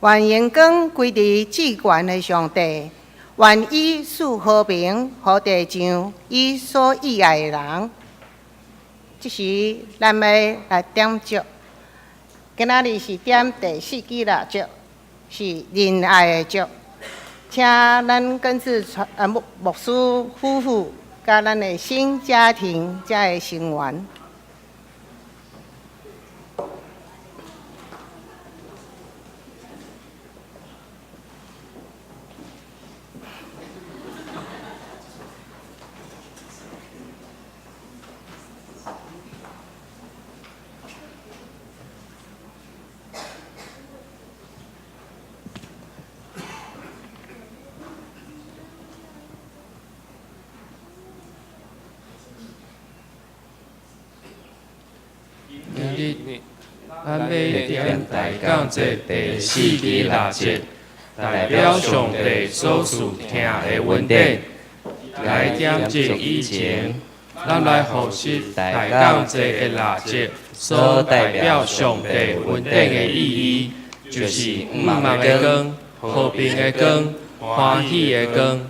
願榮光歸佇至懸的上帝，願伊賜和平予地上伊所喜愛的人。這時，咱欲來點燭。今仔日是點第四支蠟燭，是仁愛的燭。請咱根治牧師夫婦佮咱的新家庭遮的成員。今日咱欲點大講節第四支蠟燭，代表上帝所賜疼的恩典。來點燭以前，咱來複習大講節的蠟燭所代表上帝恩典的意義，就是向望的光、和平的光、歡喜的光。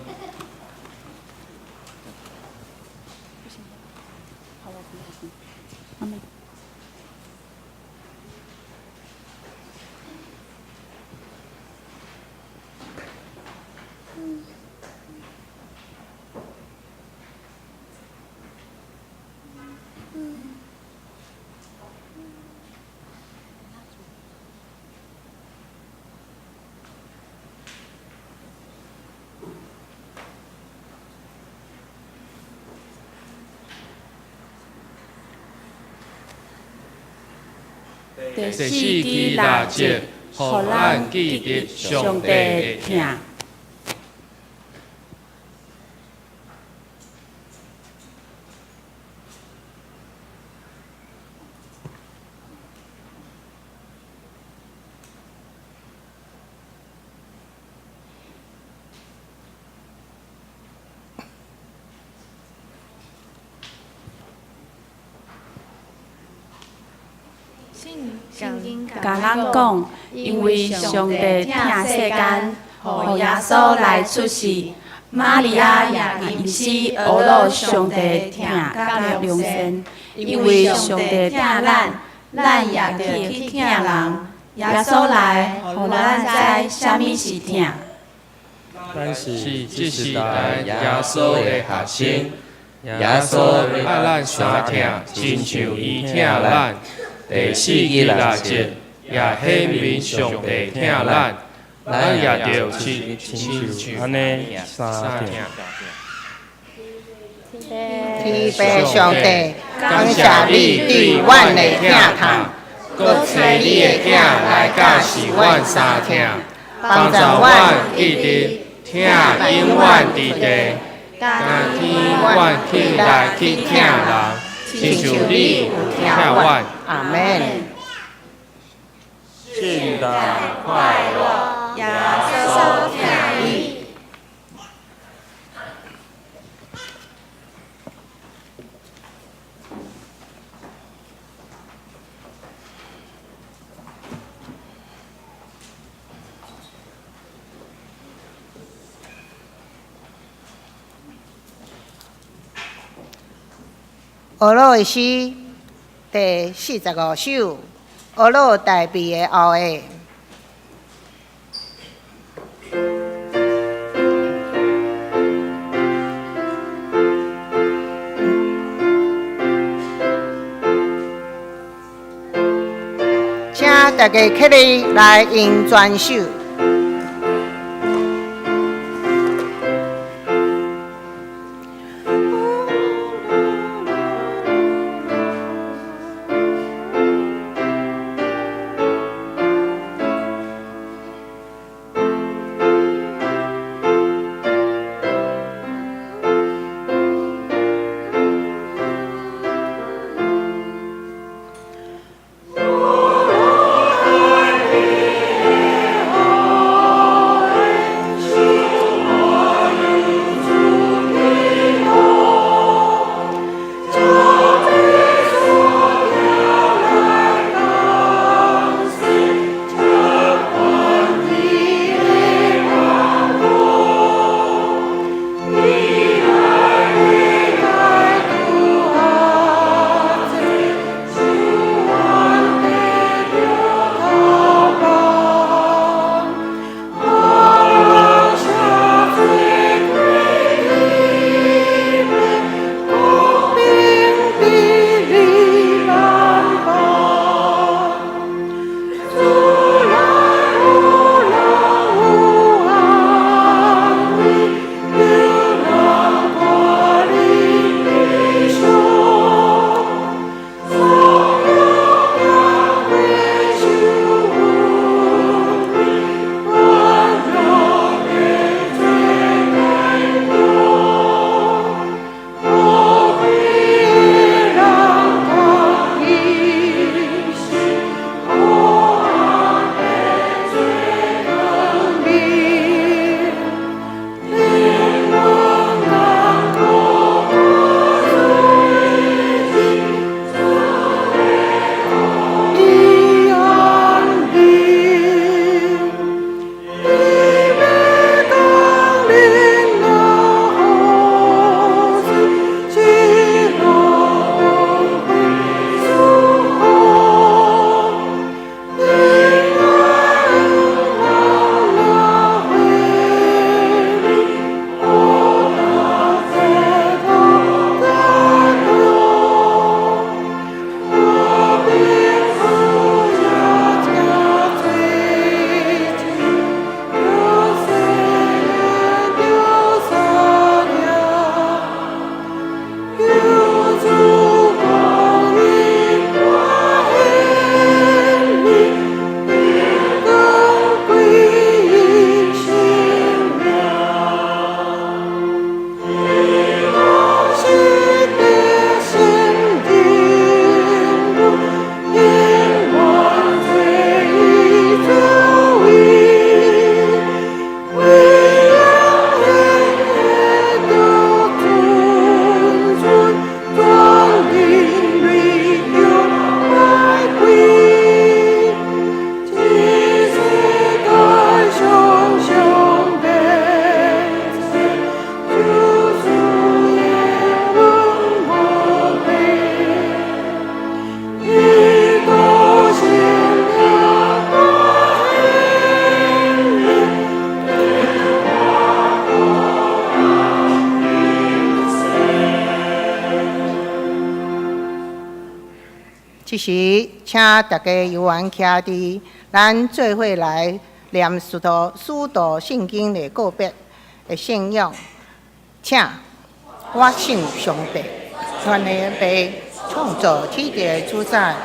第第四四支支蠟蠟燭，燭，予咱記得上帝的疼。共咱講，因為上帝疼世間，予耶穌來出世，瑪利亞也因此學了上帝疼佮良善。因為上帝疼咱，咱也著去疼人。耶穌來，予咱知啥物是疼。咱是是這這時時代代耶耶穌穌的的學學生生。耶穌耶穌愛咱相疼，親像伊疼咱。第四支蠟燭也顯明上帝疼咱，咱也著親像按呢相相疼。天父上帝，感謝你對阮的疼痛，閣差你的囝來教示阮相疼，幫助阮記得疼永遠佇地，甘天阮起來去疼人，親像你有疼阮。阿們。聖誕快樂，耶穌疼你。呵咾的詩第45首，呵咾大衛的後裔。請大家起立來用全首。時，請大家有緣徛佇，咱做伙來念使徒聖經的告別的信仰。請，我信上帝，全能的父，創造天地的主宰。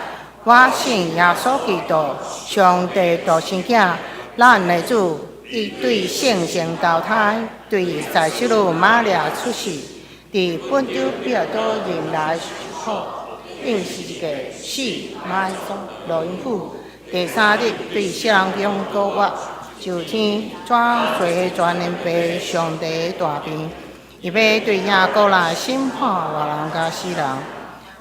我信耶穌基督，上帝獨生囝，咱的主，伊對聖神投胎，對洗秀女瑪利亞出世，佇本丟彼拉多人來受苦，釘十字架死埋葬落陰府，第三日對死人中復活，上天轉做全能父上帝的大邊，伊欲對遐閣來審判活人佮死人。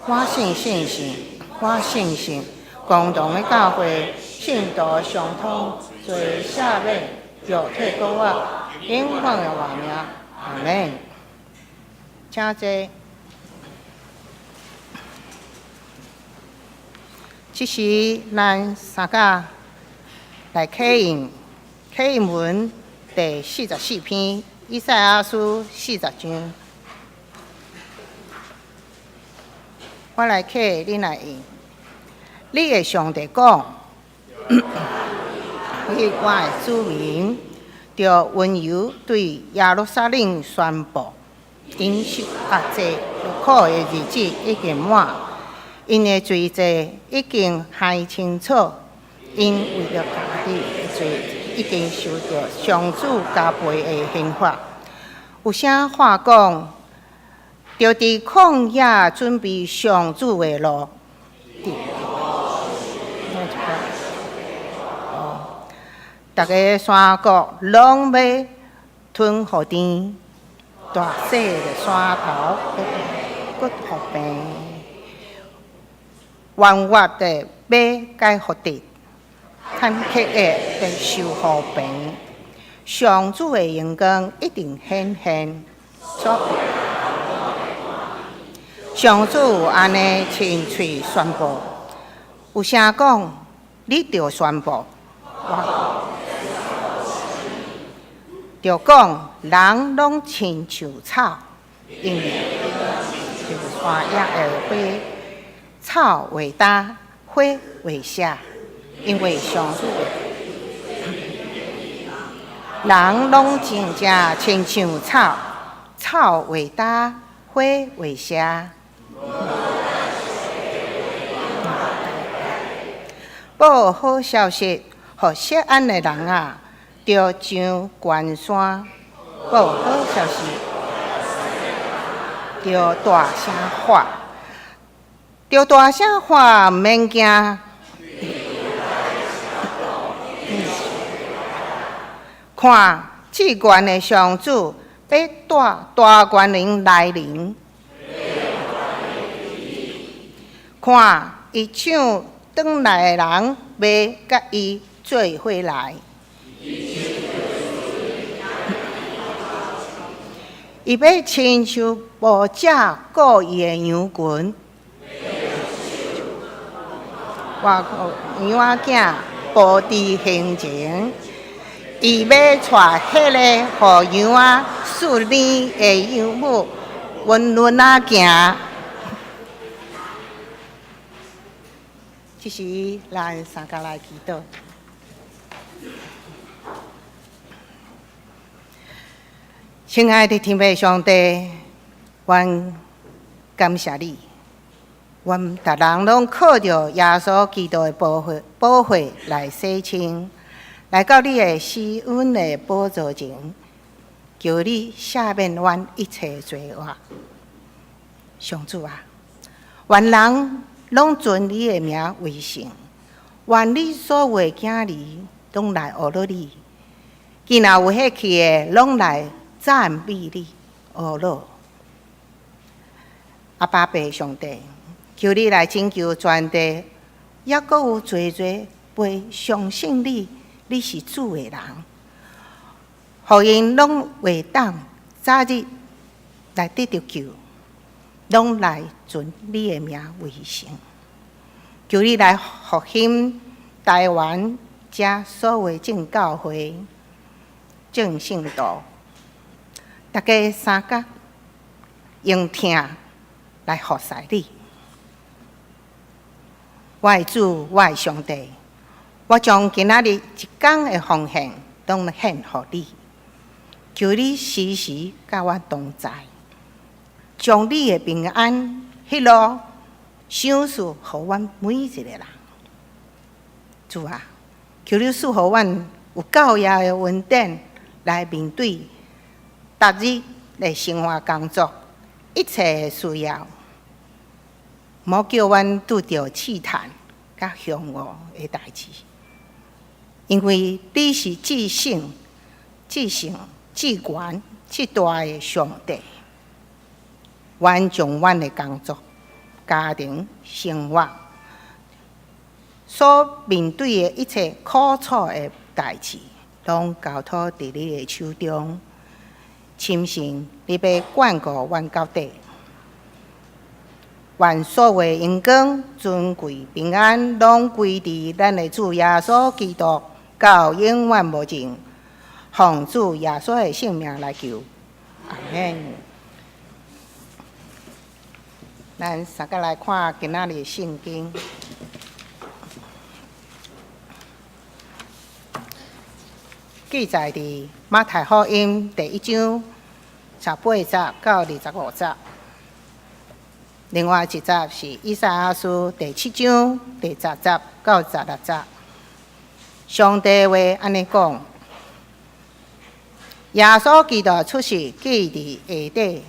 我信聖神，我信信共同的教會，聖徒相通，罪赦免，肉體復活，永遠的活命。阿門。請坐。這時，咱三甲來啟用啟應文第44篇，以賽亞書40章。我來啟，恁來應。你的上帝講，彼我的子民，著溫柔對耶路撒冷宣布，𪜶受壓制勞苦的日子已經滿，𪜶的罪債已經還清楚，𪜶為著家己的罪已經受著上主加倍的刑罰。有聲喊講，著佇曠野準備上主的路。逐个山谷攏欲吞予甜，大細的山頭閣予平，彎彎的欲改予直，坎坷的欲修予平。上主的榮光一定顯現。上主按呢親喙宣布，有聲講，你著宣布，著講人攏親像草，因為像山野的花，草會焦，花會謝，因為上主的人攏真正親像草，草會焦，花會謝。報好消息，予錫安的人啊，著上懸山；報好消息，著大聲喊，著大聲喊，毋免驚。看，至懸的上主欲帶大權能來臨。看，伊搶轉來的人欲佮伊做伙來。伊欲親像牧者顧伊的羊群，我羊仔囝步佇行前，伊欲帶彼个予羊仔訓練的羊母溫潤仔行。這時，咱三共來祈禱。親愛的天父上帝，阮感謝你，阮逐人攏靠著耶穌基督的寶血，寶血來洗清，來到你的施恩的寶座前，求你赦免阮一切罪惡。上主啊，願人攏尊你的名為聖，願你所有的囝兒攏來學樂你，囝若有血氣的，攏來讚美你，學樂。阿爸父上帝，求你來拯救全地，猶閣有濟濟袂相信你，你是主的人，予𪜶攏會當早日來得著救，攏來尊你的名為聖。求你來復興台灣遮所有正教會、正信徒，大家相佮用疼來服侍你。我的主，我的上帝，我將今仔日一工的奉獻攏獻予你，求你時時佮我同在，將你的平安、喜樂賞賜予阮每一个人。主啊，求你賜予阮有夠額的恩典來面對逐日的生活工作一切的需要，莫叫阮拄著試探佮凶惡的代誌，因為你是至聖、至聖、至懸、至大的上帝。阮將阮的工作、家庭、生活所面對的一切苦楚的代誌，攏交託佇你的手中，深信你欲眷顧阮到底。願所有的榮光、尊貴、平安，攏歸佇咱的主耶穌基督，到永遠無盡。奉主耶穌的聖名來求，阿們。咱三個來看今仔日的聖經，記載佇馬太福音第一章十八節到25節。另外一節是以賽亞書第七章第十節到16節。上帝話按呢講：耶穌基督出世記佇下底，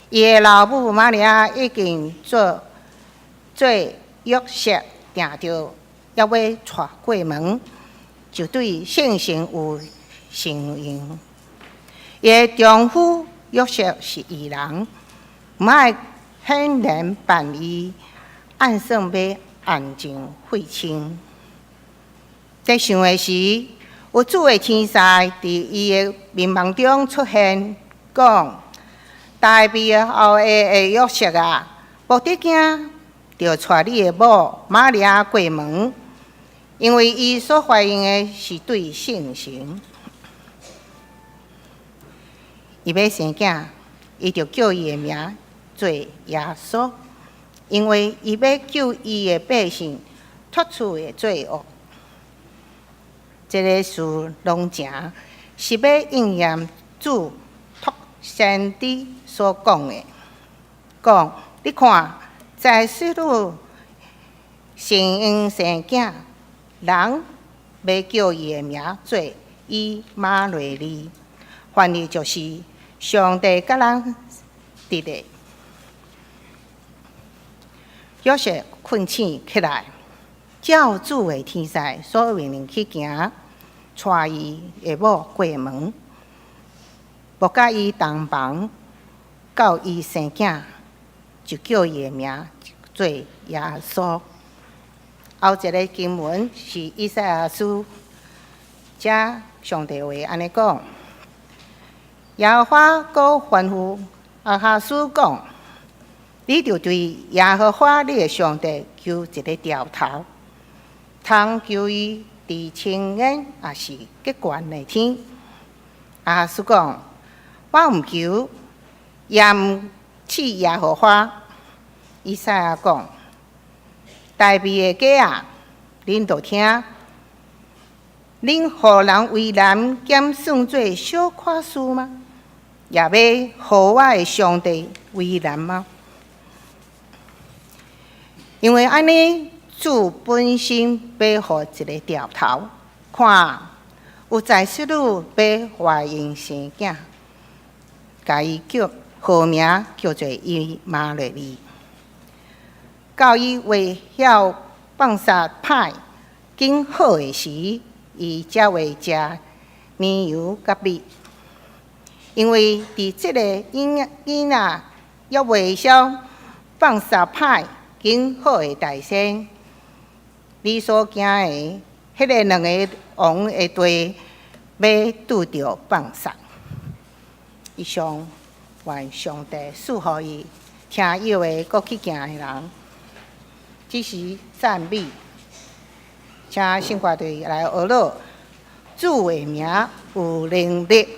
伊的老母瑪利亞已經做做約瑟訂著，猶欲娶過門，就對聖神有身孕。伊的丈夫約瑟是義人，毋愛顯然辦伊，按算欲安靜廢親。佇想的時，有主的天使佇伊的眠夢中出現，講：大衛的後裔的約瑟啊，無得驚，著娶你的某瑪利亞過門，因為伊所懷孕的是對聖神。伊欲生囝，伊就叫伊的名做耶穌，因為伊欲救伊的百姓脫出的罪惡。這个事攏成，是欲應驗主託先知所講的，講你看，在使女承孕生囝，人欲叫伊的名做以馬內利，翻譯就是上帝佮咱佇咧。約瑟睏醒起來，照主的天使所命令去行，娶伊的某過門，無佮伊同房，到伊生囝，就叫伊的名做耶穌。後一个經文是以賽亞書，遮上帝話按呢講：耶和華閣吩咐亞哈斯講，你著對耶和華你的上帝求一个兆頭，通求伊佇青煙抑是極懸的天。亞哈斯講：我毋求，也毋試耶和華。以賽亞講：大衛的家啊，恁著聽，恁予人為難兼算做小可事嗎？也欲予我的上帝為難嗎？因為按呢，主本身欲予一个兆頭，看有在使女欲懷孕生囝，共伊叫號名叫做以馬內利。到伊未曉放殺歹緊好的時，伊才會食奶油佮蜜。因為佇這个囡仔猶未曉放殺歹緊好的大先，你所驚的彼个兩个王的地，欲拄著放殺。以上，願上帝賜予伊聽伊話閣去行的人，這是讚美。請聖歌隊來學樂，主的名有能力。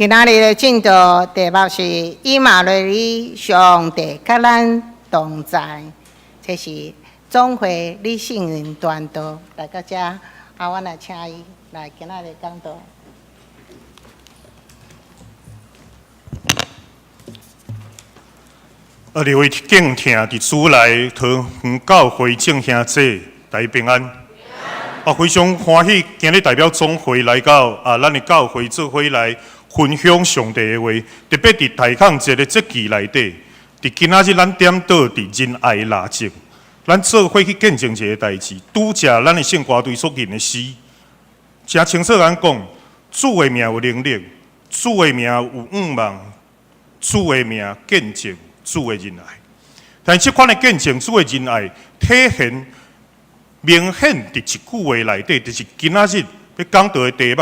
今仔日的證道題目是以馬內利，上帝佮咱同在。這是總會李信仁傳道來到遮，啊，阮來請伊來今仔日講道。啊，各位敬聽佇主內桃園教會眾兄弟，大家平安。啊，非常歡喜，今日代表總會來到啊，咱的教會做伙來分享上帝的話，特別佇大空節的節期內底，佇今仔日咱點到佇仁愛蠟燭，咱做伙去見證一个代誌，拄才咱的聖歌隊所吟的詩，誠清楚咱講，主的名有能力，主的名有向望，主的名見證主的仁愛。但這款的見證主的仁愛，體現明顯佇一句話內底，就是今仔日欲講道的題目。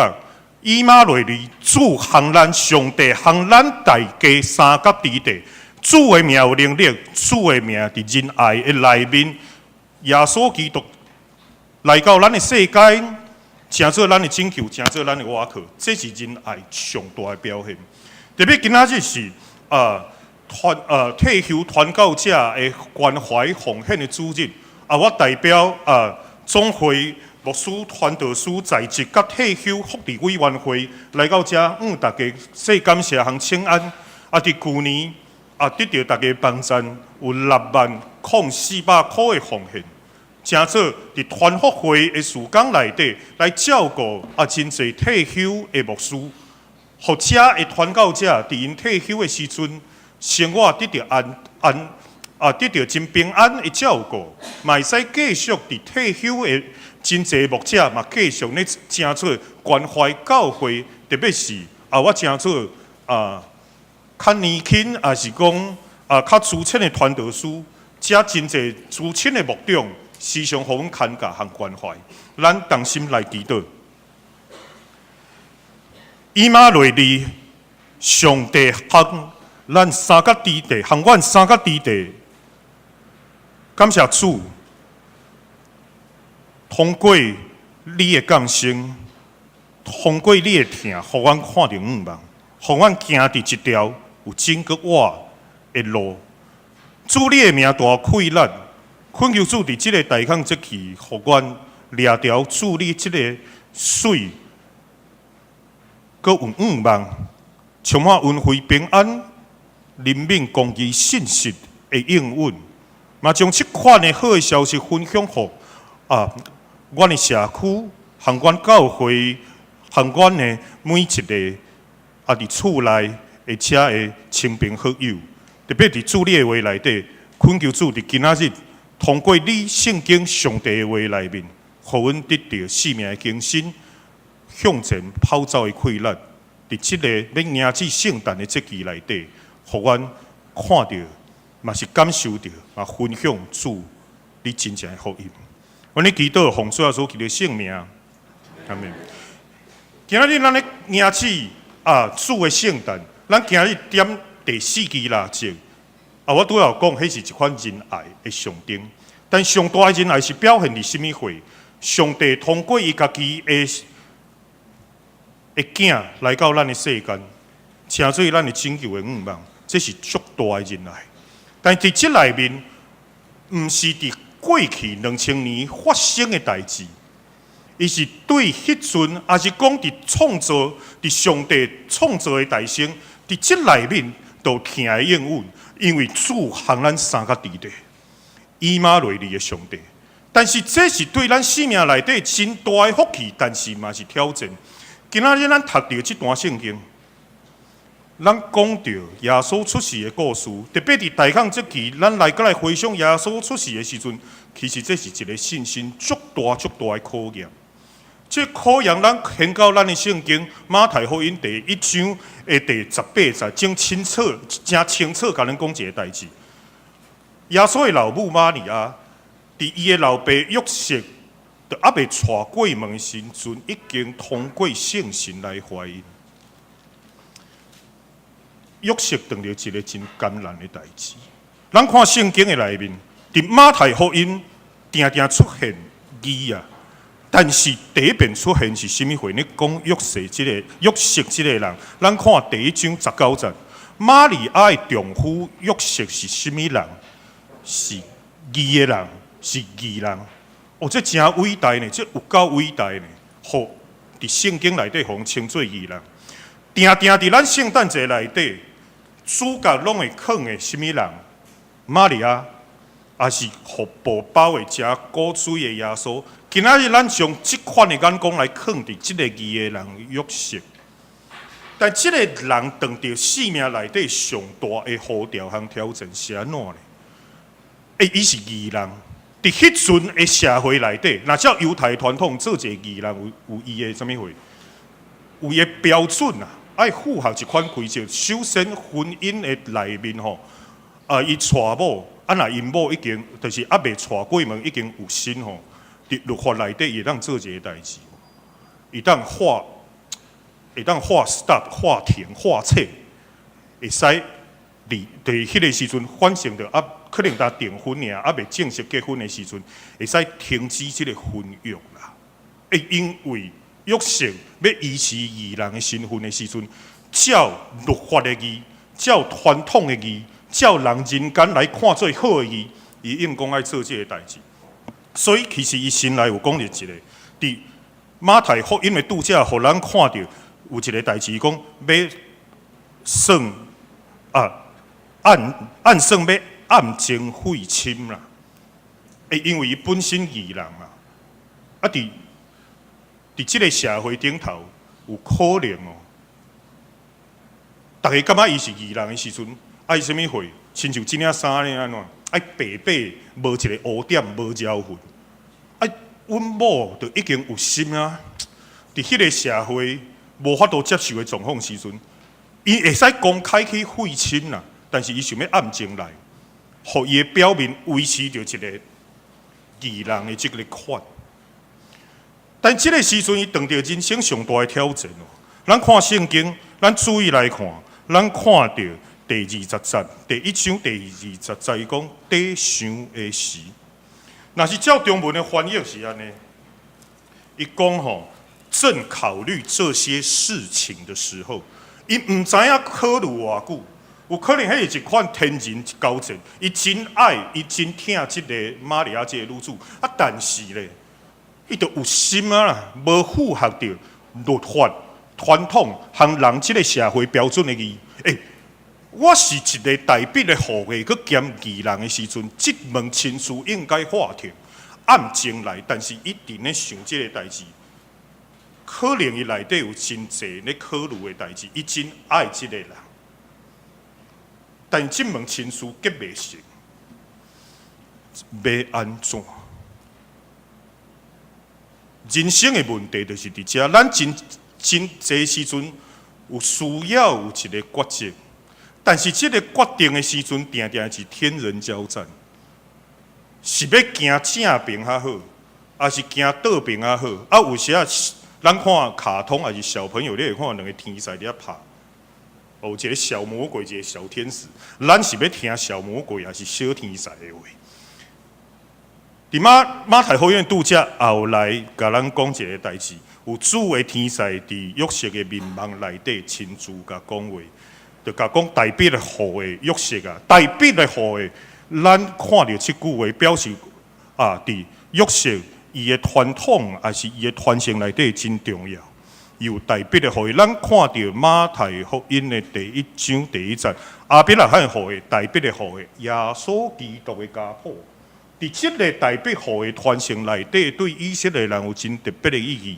以馬內利，主和咱上帝和咱大家相佮佇地，主的名有能力，主的名佇仁愛的內面，耶穌基督來到咱的世間，成做咱的拯救，成做咱的倚靠，這是仁愛上大的表現。特別今仔日是啊團退休傳教者的關懷奉獻的主日，啊，我代表啊總會牧師、傳道師在職佮退休福利委員會來到遮，向大家說感謝和請安。啊，佇舊年啊，得著大家幫贊，有6萬零400箍的奉獻，成做佇團福會的事工內底來照顧啊，真濟退休的牧師，予遮的傳教者佇𪜶退休的時陣，生活得著安安啊，得著真平安的照顧，嘛會使繼續佇退休的。真濟牧者嘛，繼續咧成做關懷教會，特別是啊，我成做啊較年輕，抑是講啊較資淺的傳道師，遮真濟資淺的牧長，時常予阮牽教和關懷。咱同心來祈禱，以馬內利，上帝和咱相佮佇地，和阮相佮佇地，感謝主。通過你的降生，通過你的疼，予阮看著向望，予阮行佇這條有真閣活的路。主你的名大氣力，懇求主佇這个大空節期，予阮掠著主你這个水，閣有向望，充滿恩惠平安、憐憫、公義、信實的應允，嘛將這款的好的消息分享予啊！阮的社區、和阮教會、和阮的每一个啊，佇厝內的遮的親朋好友，特別佇主你的話內底，懇求主佇今仔日通過你聖經上帝的話內面，予阮得著生命的更新，向前跑走的氣力。佇這个欲迎接聖誕的節期內底，予阮看著，嘛是感受著，嘛分享主你真正的福音。阮咧祈禱，奉主耶穌基督聖名，阿們。今仔日咱咧迎接啊主的聖誕，咱今日點第四支蠟燭。啊，我拄仔有講，彼是一款仁愛的象徵。但上大的仁愛是表現佇啥物貨？上帝通過伊家己的的囝來到咱的世間，成做咱的拯救的向望，這是足大的仁愛。但佇這內面，毋是佇過去2000年發生的代誌，伊是對彼陣，抑是講佇創造，佇上帝創造的大先，佇這內面就疼的應允，因為主和咱相佮佇咧，以馬內利的上帝。但是這是對咱生命內底真大的福氣，但是嘛是挑戰。今仔日咱讀著這段聖經，咱講著耶穌出世的故事，特別佇大空節期，咱來閣來回想耶穌出世的時陣，其實這是一个信心足大足大的考驗。這考驗咱研究咱的聖經馬太福音第一章的第18節，真清楚、誠清楚，共咱講一个代誌。耶穌的老母瑪利亞，佇伊的老爸約瑟都猶未娶過門的時陣，已經通過聖神來懷孕。約瑟碰著一个真艱難的代誌。咱看聖經的內面，佇馬太福音定定出現義啊，但是第一遍出現是啥物貨？你講約瑟這個人，咱看第一章十九節，瑪利亞的丈夫約瑟是啥物人？是義的人，是義人。哦，這誠偉大呢，這有夠偉大呢。予佇聖經內底予人稱做義人，定定佇咱聖誕節內底，主角攏會囥的啥物人？瑪利亞，也是予抱包的誠古錐的耶穌。今仔日咱將這款的眼光來囥佇這個義的人約瑟，但這個人當著生命內底上大的呼召和挑戰是按怎呢？欸，伊是義人，佇彼陣的社會內底，若照猶太傳統做一個義人有伊的啥物貨？有伊的標準啊，愛符合一款規則。首先，婚姻的內面吼，啊，伊娶某，啊，若𪜶某已經就是猶未娶過門，已經有身吼。佇律法內底，伊會當做一个代誌，會當劃 stop、劃停、劃切，會使佇佇彼个時陣，反正著啊，可能才訂婚爾，猶未正式結婚的時陣，會使停止這个婚約啦。欸，因為約瑟欲維持義人的身份的時陣，照律法的義，照傳統的義，照人人間來看做好的義，伊應該愛做這个代誌。所以其實伊心內有講著一個，佇馬太福音的拄才，予咱看著有一个代誌，講欲算啊按按算欲暗中廢親啦。欸，因為伊本身義人嘛，啊佇這个社會頂頭有可能哦，逐家感覺伊是義人的時陣，愛啥物貨？親像這領衫呢按怎？愛白白無一个烏點，無條痕。啊，阮某就已經有心啊！佇彼个社會無法度接受的狀況時陣，伊會使公開去廢親啦，但是伊想欲暗中來，予伊的表面維持著一个義人的這个款。但這个時陣，伊遇著人生上大的挑戰哦。咱看聖經，咱注意來看，咱看著第二十節，第一章第二十節，伊講底想的時。若是照中文的翻譯是按呢，伊講吼，正考慮這些事情的時候，伊毋知影考慮偌久，有可能彼是一款天人交戰。伊真愛，伊真疼這个瑪利亞這个女子，啊，但是咧，伊就有心啊啦，無符合著律法傳統和人這个社會標準的義。欸，我是一个大衛的後裔，閣兼義人的時陣，這門親事應該劃停，暗中來。但是伊佇咧想這个代誌，可能伊內底有真濟咧考慮的代誌，伊真愛這个人，但這門親事結袂成，欲按怎？人生的問題就是佇遮，咱真真濟時陣有需要有一个抉擇。但是這个決定的時陣，定定是天人交戰，是欲行正爿較好，抑是行倒爿較好？啊，有時啊，咱看卡通抑是小朋友，你會看兩个天使佇遐拍，有一个小魔鬼，一个小天使。咱是欲聽小魔鬼，抑是小天使的話？佇馬太福音拄才後來共咱講一个代誌，有主的天使佇約瑟的眠夢內底親自共講話。就共講大衛的後裔約瑟啊，大衛的後裔，咱看著這句話表示啊，佇約瑟伊的傳統抑是伊的傳承內底真重要。伊有大衛的後裔，咱看著馬太福音的第一章第一節，亞伯拉罕的後裔，大衛的後裔，耶穌基督的家譜。佇這个大衛後裔傳承內底，對以色列人有真特別的意義，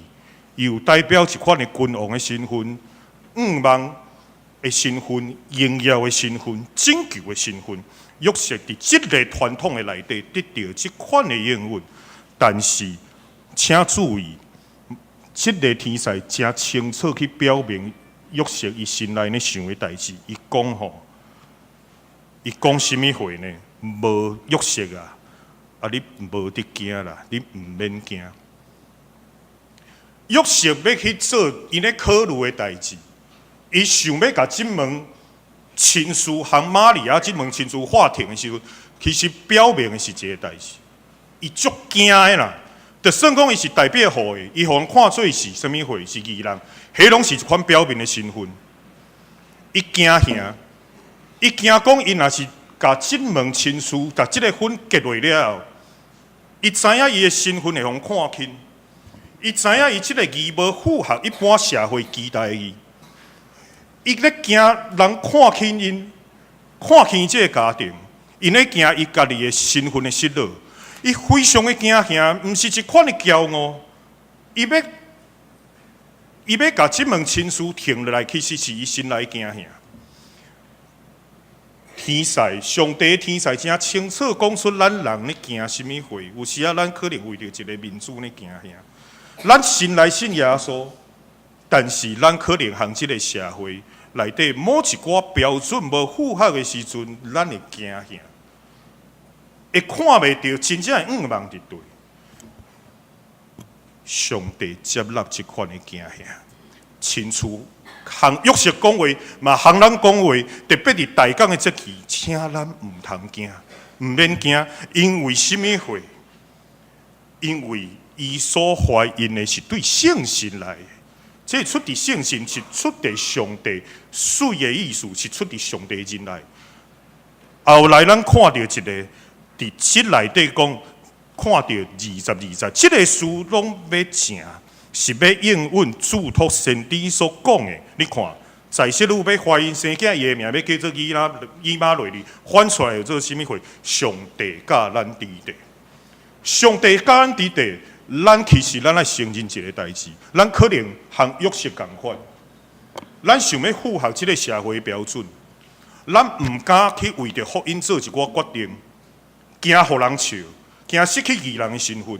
伊有代表一款的君王的身份，向望的身份、榮耀的身份、拯救的身份。約瑟佇這个傳統的內底得著這款的應允，但是請注意，這个天使誠清楚去表明約瑟伊心內咧想的代誌。伊講吼，伊講啥物話呢？無約瑟啊，啊你無得驚啦，你毋免驚。約瑟欲去做伊咧考慮的代誌。伊想欲共這門親事和瑪利亞這門親事劃停的時陣，其實表明的是一个代誌，伊足驚的啦。就算講伊是代表予的，伊予人看做是啥物貨？是義人，彼攏是一款表面的身份。伊驚嚇，伊驚講伊若是共這門親事，共這个婚結落了後，伊知影伊的身份會予人看輕，伊知影伊這个義無符合一般社會期待的義，伊咧驚人看輕𪜶，看輕這个家庭，𪜶咧驚伊家己的身份的失落。伊非常的驚嚇，毋是一款的驕傲。伊欲共這門親事停落來，其實是伊心內驚嚇。天使，上帝天使誠清楚講出咱人咧驚啥物貨。有時仔咱可能為著一个面子咧驚嚇。咱心內信耶穌，但是咱可能和這个社會內底某一寡標準無符合的時陣，咱會驚嚇。會看袂著真正的向望佇佗。上帝接納這款的驚嚇，親像向約瑟講話，嘛向咱講話，特別佇大港的節期，請咱毋通驚，毋免驚，因為啥物貨？因為伊所懷孕的是對聖神來的，這出佇聖神，是出佇上帝媠的意思，是出佇上帝仁愛。後來咱看著一个。佇這內底講，看著22節，這个事攏欲成，是欲應允囑託先知所講的。你看，在昔女欲懷孕生囝，伊的名欲叫做以馬內利，翻出來叫做啥物貨？上帝佮咱佇佇，上帝佮咱佇佇，咱其實咱愛承認一个代誌，咱可能和約瑟仝款，咱想欲符合這个社會標準，咱毋敢去為著福音做一寡決定。驚予人笑，驚失去義人的身份，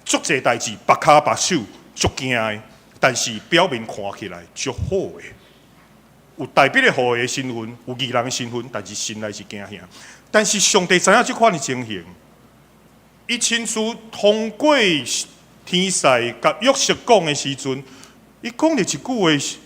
足濟代誌，縛跤縛手，足驚的。但是表面看起來足好的，有代表的予的身份，有義人的身份，但是心內是驚嚇。但是上帝知影這款的情形，伊親自通過天使共約瑟講的時陣，伊講了一句話：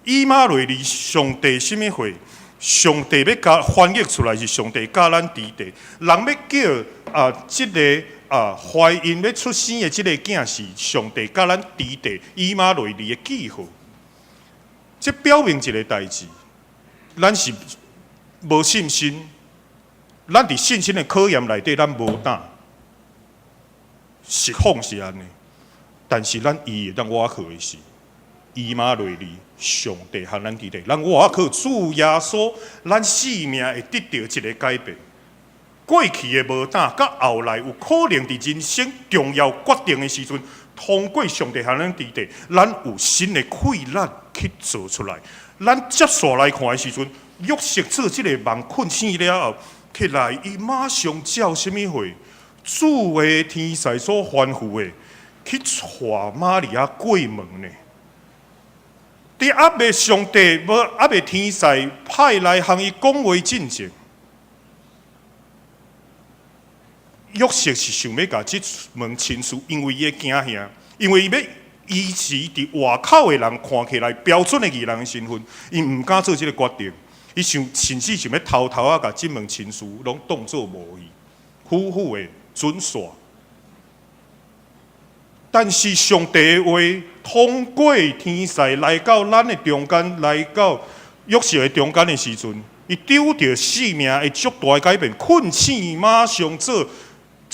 以馬內利，上帝啥物貨？上帝欲共翻譯出來是上帝佮咱佇佇，人欲叫啊，這个啊懷孕欲出生的這个囝是上帝佮咱佇佇以馬內利的記號。這表明一个代誌，咱是無信心，咱佇信心的考驗內底，咱無膽，實況是按呢，但是咱伊會當倚靠的是以馬內利，上帝和咱佇佇，咱倚靠主耶穌，咱生命會得著一個改變。過去的無膽，佮後來有可能佇人生重要決定的時陣，通過上帝和咱佇佇，咱有新的氣力去做出來。咱接續來看的時陣，約瑟做這個夢困醒了後，起來，伊馬上照啥物貨？主的天使所吩咐的，去帶瑪利亞過門呢。佇猶未上帝無猶未天使派來向伊講話進前，約瑟是想欲共這門親事，因為伊的驚嚇，因為伊欲維持佇外口的人看起來標準的義人的身份，伊毋敢做這个決定，伊想甚至想欲偷偷仔共這門親事攏當做無去，苦苦的準煞。但是上帝的話通過天使來到咱的中間，來到約瑟的中間的時陣，伊拄著生命的足大的改變，困醒馬上做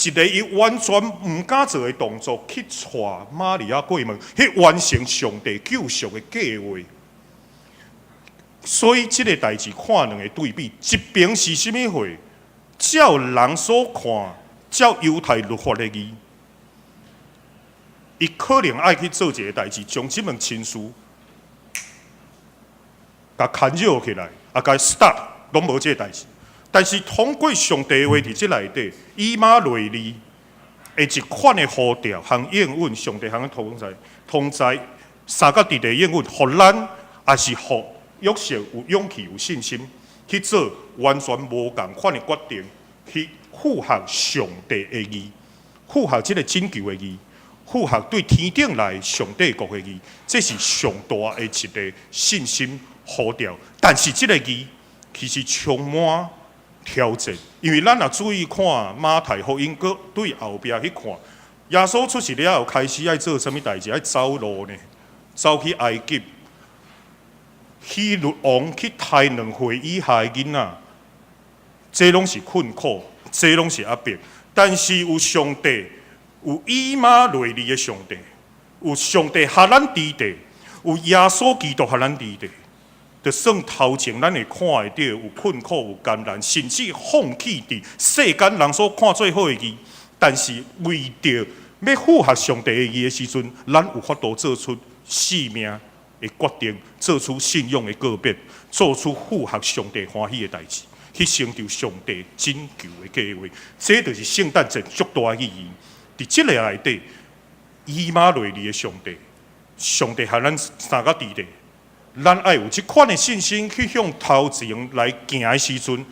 一个伊完全毋敢做的動作，去帶瑪利亞過門，去完成上帝救贖的計劃。所以這个代誌看兩个對比，一邊是啥物貨？照人所看，照猶太律法的義。伊可能愛去做一个代誌，將這門親事共牽擾起來，啊，共 stop，攏無這个代誌。但是通過上帝的話佇這內底，以馬內利的一款的呼召和應允，上帝和咱同在，同在三角佇佇應允，予咱也是予約瑟有勇氣、有信心去做完全無仝款的決定，去符合上帝的義，符合這个拯救的義。符合對天頂來上帝國的義，這是上大的一个信心呼召。但是這个義其實充滿挑戰，因為咱若注意看馬太福音，閣對後壁去看，耶穌出世了後，開始愛做啥物代誌？愛走路呢，走去埃及。希律王去刣2歲以下的囡仔，這攏是困苦，這攏是壓迫。但是有上帝，有以馬內利的上帝，有上帝予咱佇底，有耶穌基督予咱佇底，就算頭前咱會看會著有困苦、有艱難，甚至放棄佇世間人所看做好的義，但是為著欲符合上帝的義的時陣，咱有法度做出性命的決定，做出信仰的告別，做出符合上帝歡喜的代誌，去成就上帝拯救的計劃。這就是聖誕節足大的意義。佇這个內底，以馬內利的上帝，上帝予咱三個佇底，咱愛有這款的信心去向頭前來行的時陣，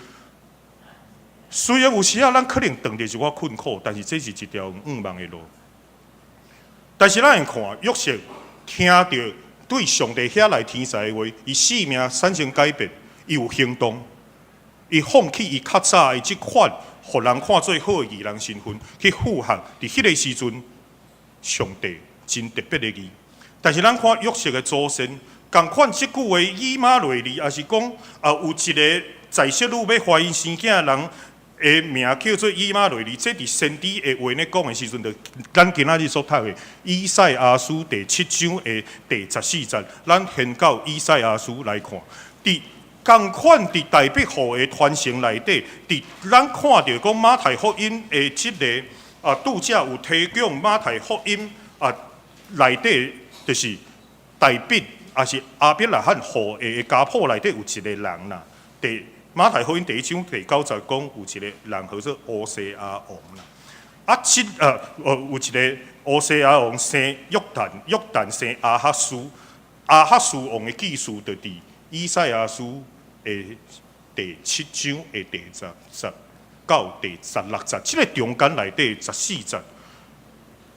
雖然有時仔咱可能碰著一寡困苦，但是這是一條向望的路。但是咱會看約瑟聽著對上帝遐來天使的話，伊性命產生改變，伊有行動，伊放棄伊較早的這款，予人看做好的義人身份，去符合佇彼个時陣上帝真特別的義。但是咱看約瑟的祖先，仝款這句話以馬內利，抑是講啊有一个在室女欲懷孕生囝的人的名叫做以馬內利，這佇先知的話咧講的時陣，就咱今仔日所讀的以賽亞書第七章的第14節，咱先到以賽亞書來看，佇仝款佇大衛後的傳承內底，佇咱看著講馬太福音的這个啊，拄才有提供馬太福音啊內底，就是大衛抑是亞伯拉罕後裔的家譜內底有一个人啦，佇馬太福音第一章第九節講有一個人號做烏西亞王啦，啊，這有一个烏西亞王生約旦，約旦生亞哈斯，亞哈斯王的記述就佇以賽亞書的第七章的第10節到第16節，這个中間內底十四節，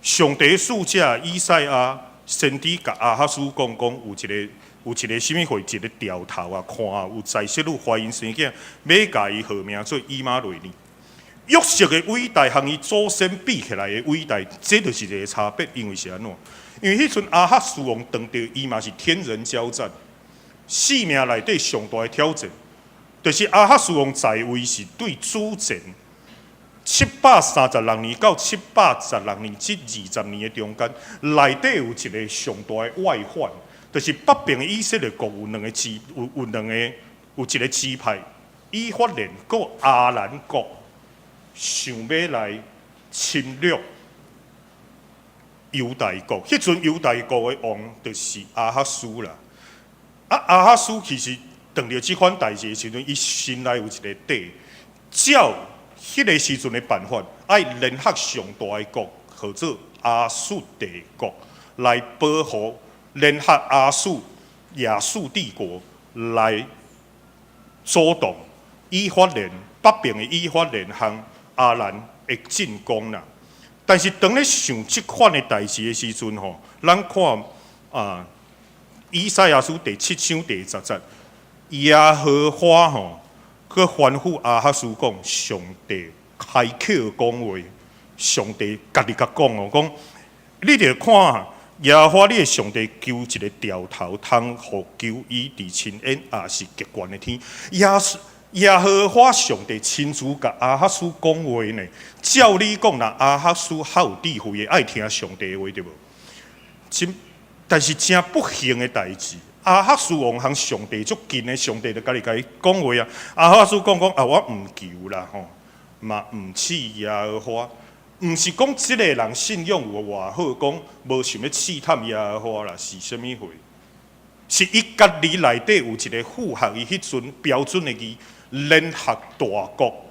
上帝使者以賽亞先知共亞哈斯講講有一个。有一个啥物貨，一个兆頭啊，看有在室女懷孕生囝，欲共伊號名做以馬內利。約瑟的偉大和伊祖先比起來的偉大，這就是一个差別。因為是按怎？因為彼陣亞哈斯王當著伊嘛是天人交戰，性命內底上大的挑戰，就是亞哈斯王在位是對主前736年到716年這20年的中間，內底有一个上大的外患。就是北邊的以色列國有兩個支，有兩个，有一个支派，以法蓮閣亞蘭國，想欲來侵略猶大國。彼陣猶大國的王就是亞哈斯啦。啊，亞哈斯其實當著這款代誌的時陣，伊心內有一个底，照彼个時陣的辦法，愛聯合上大的國，號做亞述帝國，來保護。聯合亞述、亞述帝國來阻擋以法蓮北邊的以法蓮和亞蘭的進攻啦。但是當咧想這款的代誌的時陣吼，咱看啊，以賽亞書第七章第十節，耶和華吼，閣吩咐亞哈斯講，上帝開口講話，上帝家己共講哦，講你著看。耶和華你的上帝求一个兆頭，通予求伊佇深淵，抑是極懸的天。耶和華上帝親自共亞哈斯講話呢。照理講，若亞哈斯較有智慧的，愛聽上帝的話，對無？真，但是誠不幸的代誌，亞哈斯王和上帝足近的，上帝就家己共伊講話啊。亞哈斯講講啊，我毋求啦吼，嘛毋試耶和華。毋是講這个人信仰有偌好，講無想欲試探耶和華啦，是啥物貨？是伊家己內底有一个符合伊彼陣標準的義，聯合大國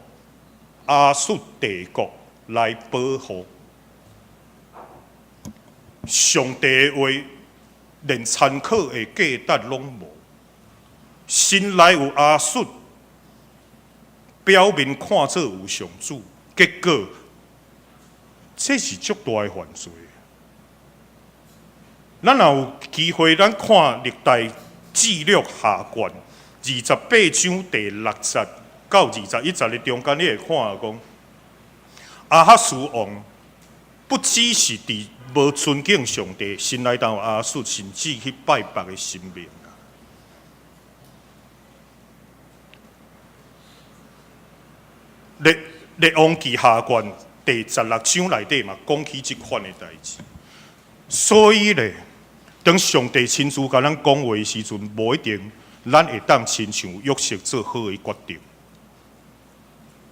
亞述帝國來保護上帝的話，連參考的價值攏無。心內有亞述，表面看做有上主，結果這是足大的犯罪。咱若有機會，咱看歷代志錄下卷28章第6節到21節的中間，你會看講亞哈斯王不只是佇無尊敬上帝，心內頭亞述，甚至去拜別个神明啊。列列王記下卷第16章內底嘛，講起這款的代誌。所以咧，當上帝親自共咱講話的時陣，無一定咱會當親像約瑟做好的決定。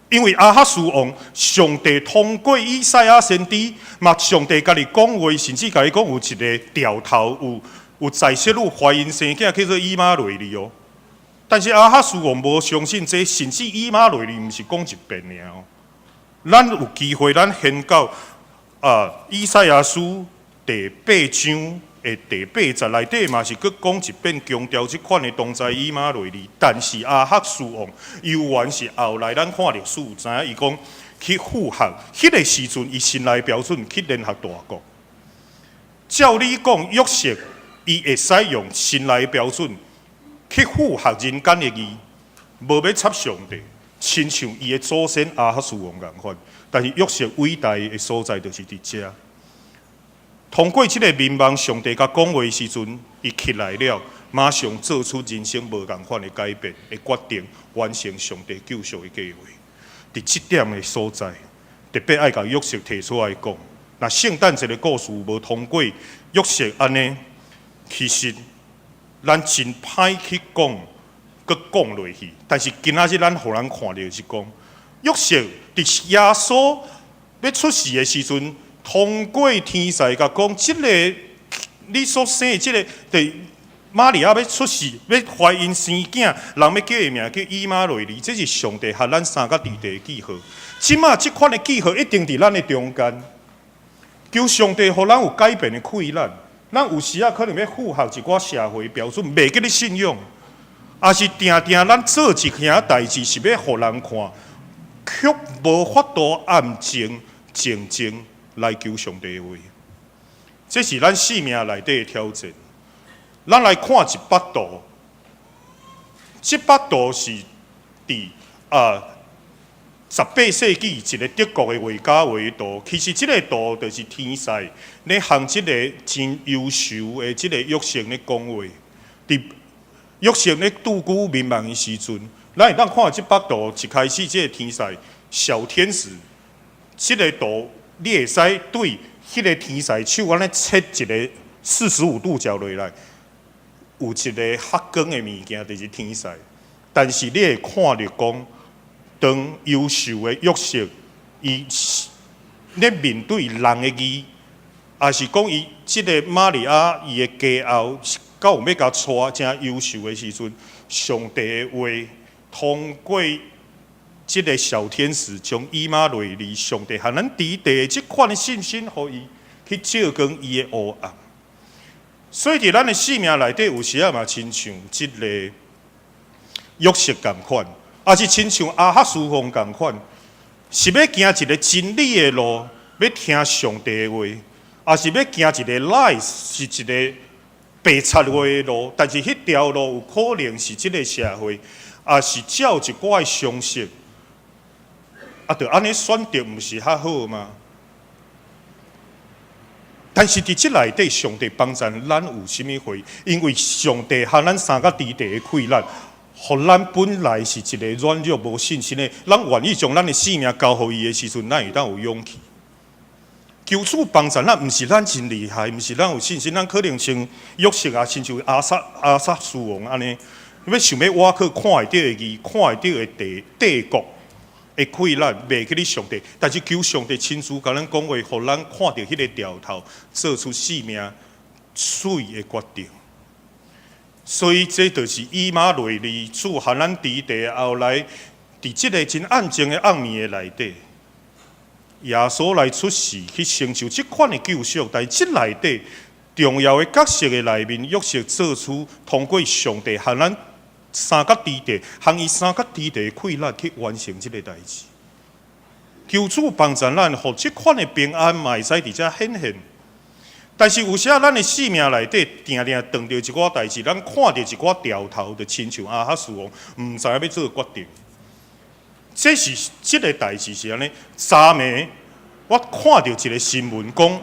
因為亞哈斯王，上帝通過以賽亞先知，嘛上帝共伊講話，甚至共伊講有一個兆頭，有有在室女懷孕生囝，叫做以馬內利哦。但是亞哈斯王無相信這個，甚至以馬內利毋是講一遍爾哦。咱有機會，咱研究啊，以賽亞書第八章的第八節內底嘛是閣講一遍，強調這款的同在以馬內利。但是亞哈斯王猶原是後來咱看歷史有知影，伊講去附和，彼個時陣伊心內標準去聯合大國。照理講，約瑟伊會使用神來標準去符合人間的義，無欲插上帝，親像伊的祖先亞哈斯王仝款。但是約瑟偉大的所在就是佇遮。通過這個眠夢，上帝共講話時陣，伊起來了，馬上做出人生無仝款的改變的決定，完成上帝救贖的計劃。佇這點的所在，特別愛共約瑟提出來講。若聖誕節的故事無通過約瑟按呢，其實咱真歹去講，閣講落去。但是今仔日咱予咱看著是講，約瑟佇耶穌欲出世的時陣，通過天使共講，這个你所生的這个，佇瑪利亞欲出世，欲懷孕生囝，人欲叫伊名叫以馬內利，這是上帝和咱三角佇地的記號。這馬這款的記號一定佇咱的中間。求上帝予咱有改變的氣力。咱有時仔可能欲符合一寡社會標準，袂記咧信仰，抑是定定咱做一件代誌是欲予人看，卻無法度暗靜靜靜來求上帝的話。這是咱生命內底的挑戰。咱來看一幅圖，這幅圖是佇啊18世紀一個德國的畫家畫的圖。其實這个圖就是天使咧向這個真優秀的這个約瑟咧講話。佇約瑟咧拄久眠夢的時陣，咱會當看這幅圖，一開始這个天使小天使，這个圖你會使對彼个天使手按呢切一个45度角落來，有一个發光的物件，就是天使。但是你會看著講，當優秀的約瑟，伊咧面對人的義，抑是講伊這个瑪利亞伊的家後，敢有欲共娶誠優秀的時陣，上帝的話通過這个小天使將以馬內利，上帝予咱佇地的這款的信心，予伊去照光伊的黑暗。所以佇咱的生命內底，有時仔嘛親像這个約瑟仝款，抑是親像亞哈斯王仝款，是欲行一个真理的路，欲聽上帝的話，抑是欲行一个 lies，是一个白賊話的路。但是彼條路有可能是這个社會，抑是照一寡的常識，啊，著按呢選擇，毋是較好嗎？但是佇這內底，上帝幫助咱有啥物貨？因為上帝予咱三角佇地的氣力，予咱本來是一個軟弱無信心的，咱願意將咱的性命交予伊的時陣，咱會當有勇氣。求主幫助咱，毋是咱真厲害，毋是咱有信心，咱可能像約瑟啊，親像亞薩亞薩斯王按呢，欲想欲倚靠看會著的義，看會著的帝帝國的氣力，袂記咧上帝。但是求上帝親自共咱講話，予咱看著彼个兆頭，做出生命媠的決定。所以這就是以馬內利主予咱佇地後來，佇這个真暗靜的暗暝的內底，耶穌來出世去成就這款的救贖。但是這內底重要的角色的內面，約瑟做出通過上帝予咱三角佇地，予伊三角佇地的氣力去完成這个代誌。求主幫助咱，予這款的平安嘛會使佇遮顯現。但是有時仔咱的生命內底，定定碰著一寡代誌，咱看著一寡兆頭，就親像亞哈斯王，毋知影欲做決定。這是這个代誌是按呢，昨暝我看著一个新聞講，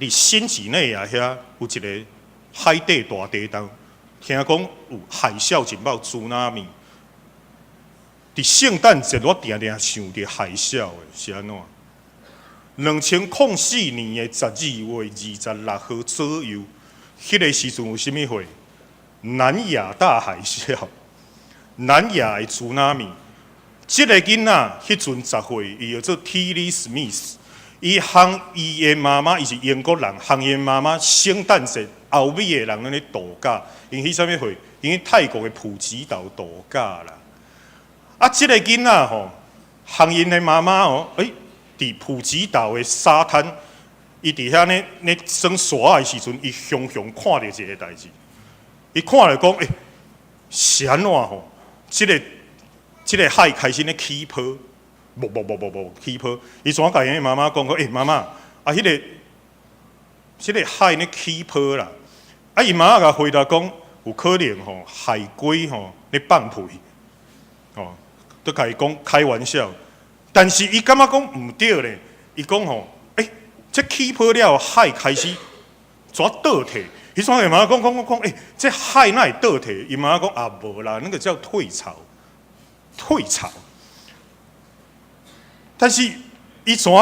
佇新幾內亞遐有一个海底大地動，聽講有海嘯警報，tsunami。佇聖誕節，我定定想著海嘯的是按怎？2004年的12月26號左右，彼个時陣有啥物貨？南亞大海嘯，南亞的 tsunami。這个囡仔彼陣10歲，伊叫做 Tilly Smith。伊和伊的媽媽，伊是英國人，和伊的媽媽聖誕節歐美的人攏咧度假，𪜶去啥物貨？𪜶去泰國的普吉島度假啦。啊，這个囡仔吼，和𪜶的媽媽哦，佇普吉島的沙灘，伊佇遐咧耍沙的時陣，伊雄雄看著一个代誌，伊看著講，是按怎吼？這个海開始咧起波，無無無無無起波。伊怎共𪜶的媽媽講講，媽媽，啊，彼個海咧起波啦。啊，伊媽媽共回答講，有可能吼，海龜吼咧放屁，吼，都共伊講開玩笑。但是伊感覺講毋對咧，伊講吼，這起波了，海開始怎倒退？彼陣伊媽媽講講講講，這海哪會倒退？伊媽媽講啊，無啦，那個叫退潮，退潮。但是伊怎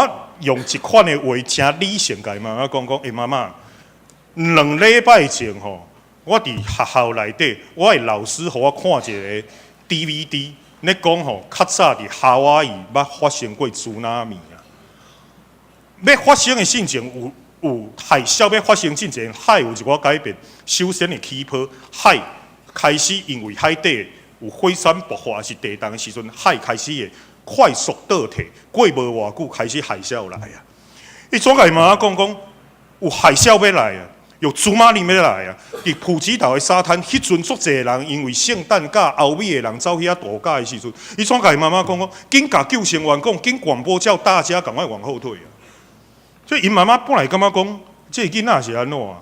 用一款的話誠理性，共伊媽媽講講，媽媽，2禮拜前吼，我佇學校內底，我的老師予我看一个 DVD，咧講吼，較早佇夏威夷捌發生過 tsunami 啊。欲發生的進前有海嘯欲發生進前，海有一寡改變。首先會起波，海開始因為海底有火山爆發，抑是地動的時陣，海開始會快速倒退，過無偌久開始海嘯來啊！伊怎共伊媽媽講講有海嘯欲來啊，有 tsunami 欲來啊！佇普吉島的沙灘，彼陣足濟人因為聖誕假歐美的人走去遐度假的時陣，伊怎共伊媽媽講講，緊共救生員講，緊廣播叫大家趕快往後退啊！所以𪜶媽媽本來感覺講，這個囡仔是按怎啊？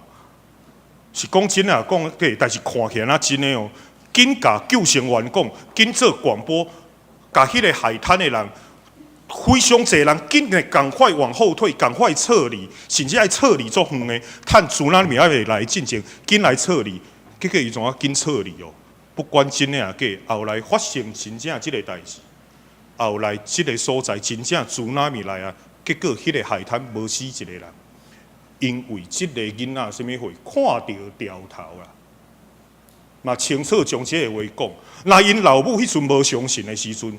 是講真啊，講假？但是看起來若真的哦。緊共救生員講，緊做廣播，共彼個海灘的人，非常濟人，緊來趕快往後退，趕快撤離，甚至愛撤離足遠的，趁 tsunami 猶未來進前，緊來撤離。結果伊怎啊緊撤離哦？不管真的抑假，後來發生真正這個代誌，後來這個所在真正 tsunami 來啊！結果彼個海灘無死一個人，因為這个囡仔啥物貨看著兆頭啦，嘛清楚將這个話講。若𪜶老母彼陣無相信的時陣，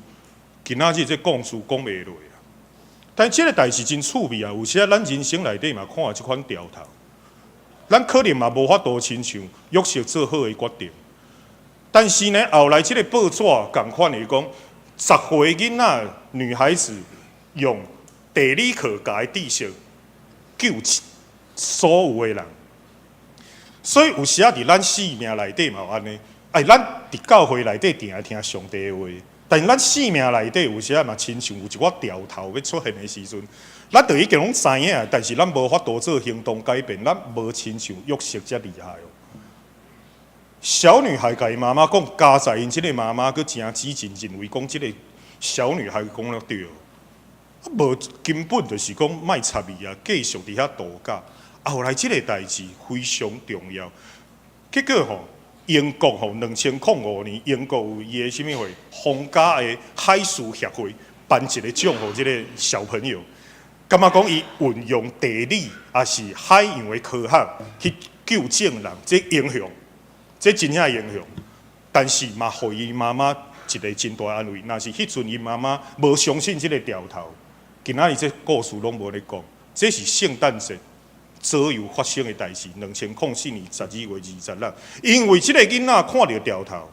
今仔日這故事講袂落啊。但這个代誌真趣味啊！有時啊，咱人生內底嘛看這款兆頭，咱可能嘛無法度親像約瑟做好的決定。但是呢，後來這个報紙仝款的講，10歲囡仔女孩子用地理課教的知識救所有的人，所以有時啊，佇咱生命內底嘛有按呢。咱佇教會內底定愛聽上帝的話，但是咱生命內底有時啊嘛親像有一寡兆頭欲出現的時陣，咱就已經攏知影，但是咱無法度做行動改變，咱無親像約瑟遮厲害哦。小女孩共伊媽媽講，佳哉𪜶這个媽媽閣誠激進，認為講這个小女孩講得對。啊，無根本就是講莫插伊啊，繼續佇遐度假。後來這个代誌非常重要，結果吼，英國吼2005年，英國有伊的啥物貨，皇家的海事協會頒一个獎予這个小朋友，感覺講伊運用地理抑是海洋的科學去救眾人，這英雄，這真正英雄。但是嘛，予伊媽媽一个真大安慰。若是彼陣伊媽媽無相信這个兆頭，今仔日這故事攏無咧講。這是聖誕節左右發生的代誌，2004年12月26。因為這个囡仔看著兆頭，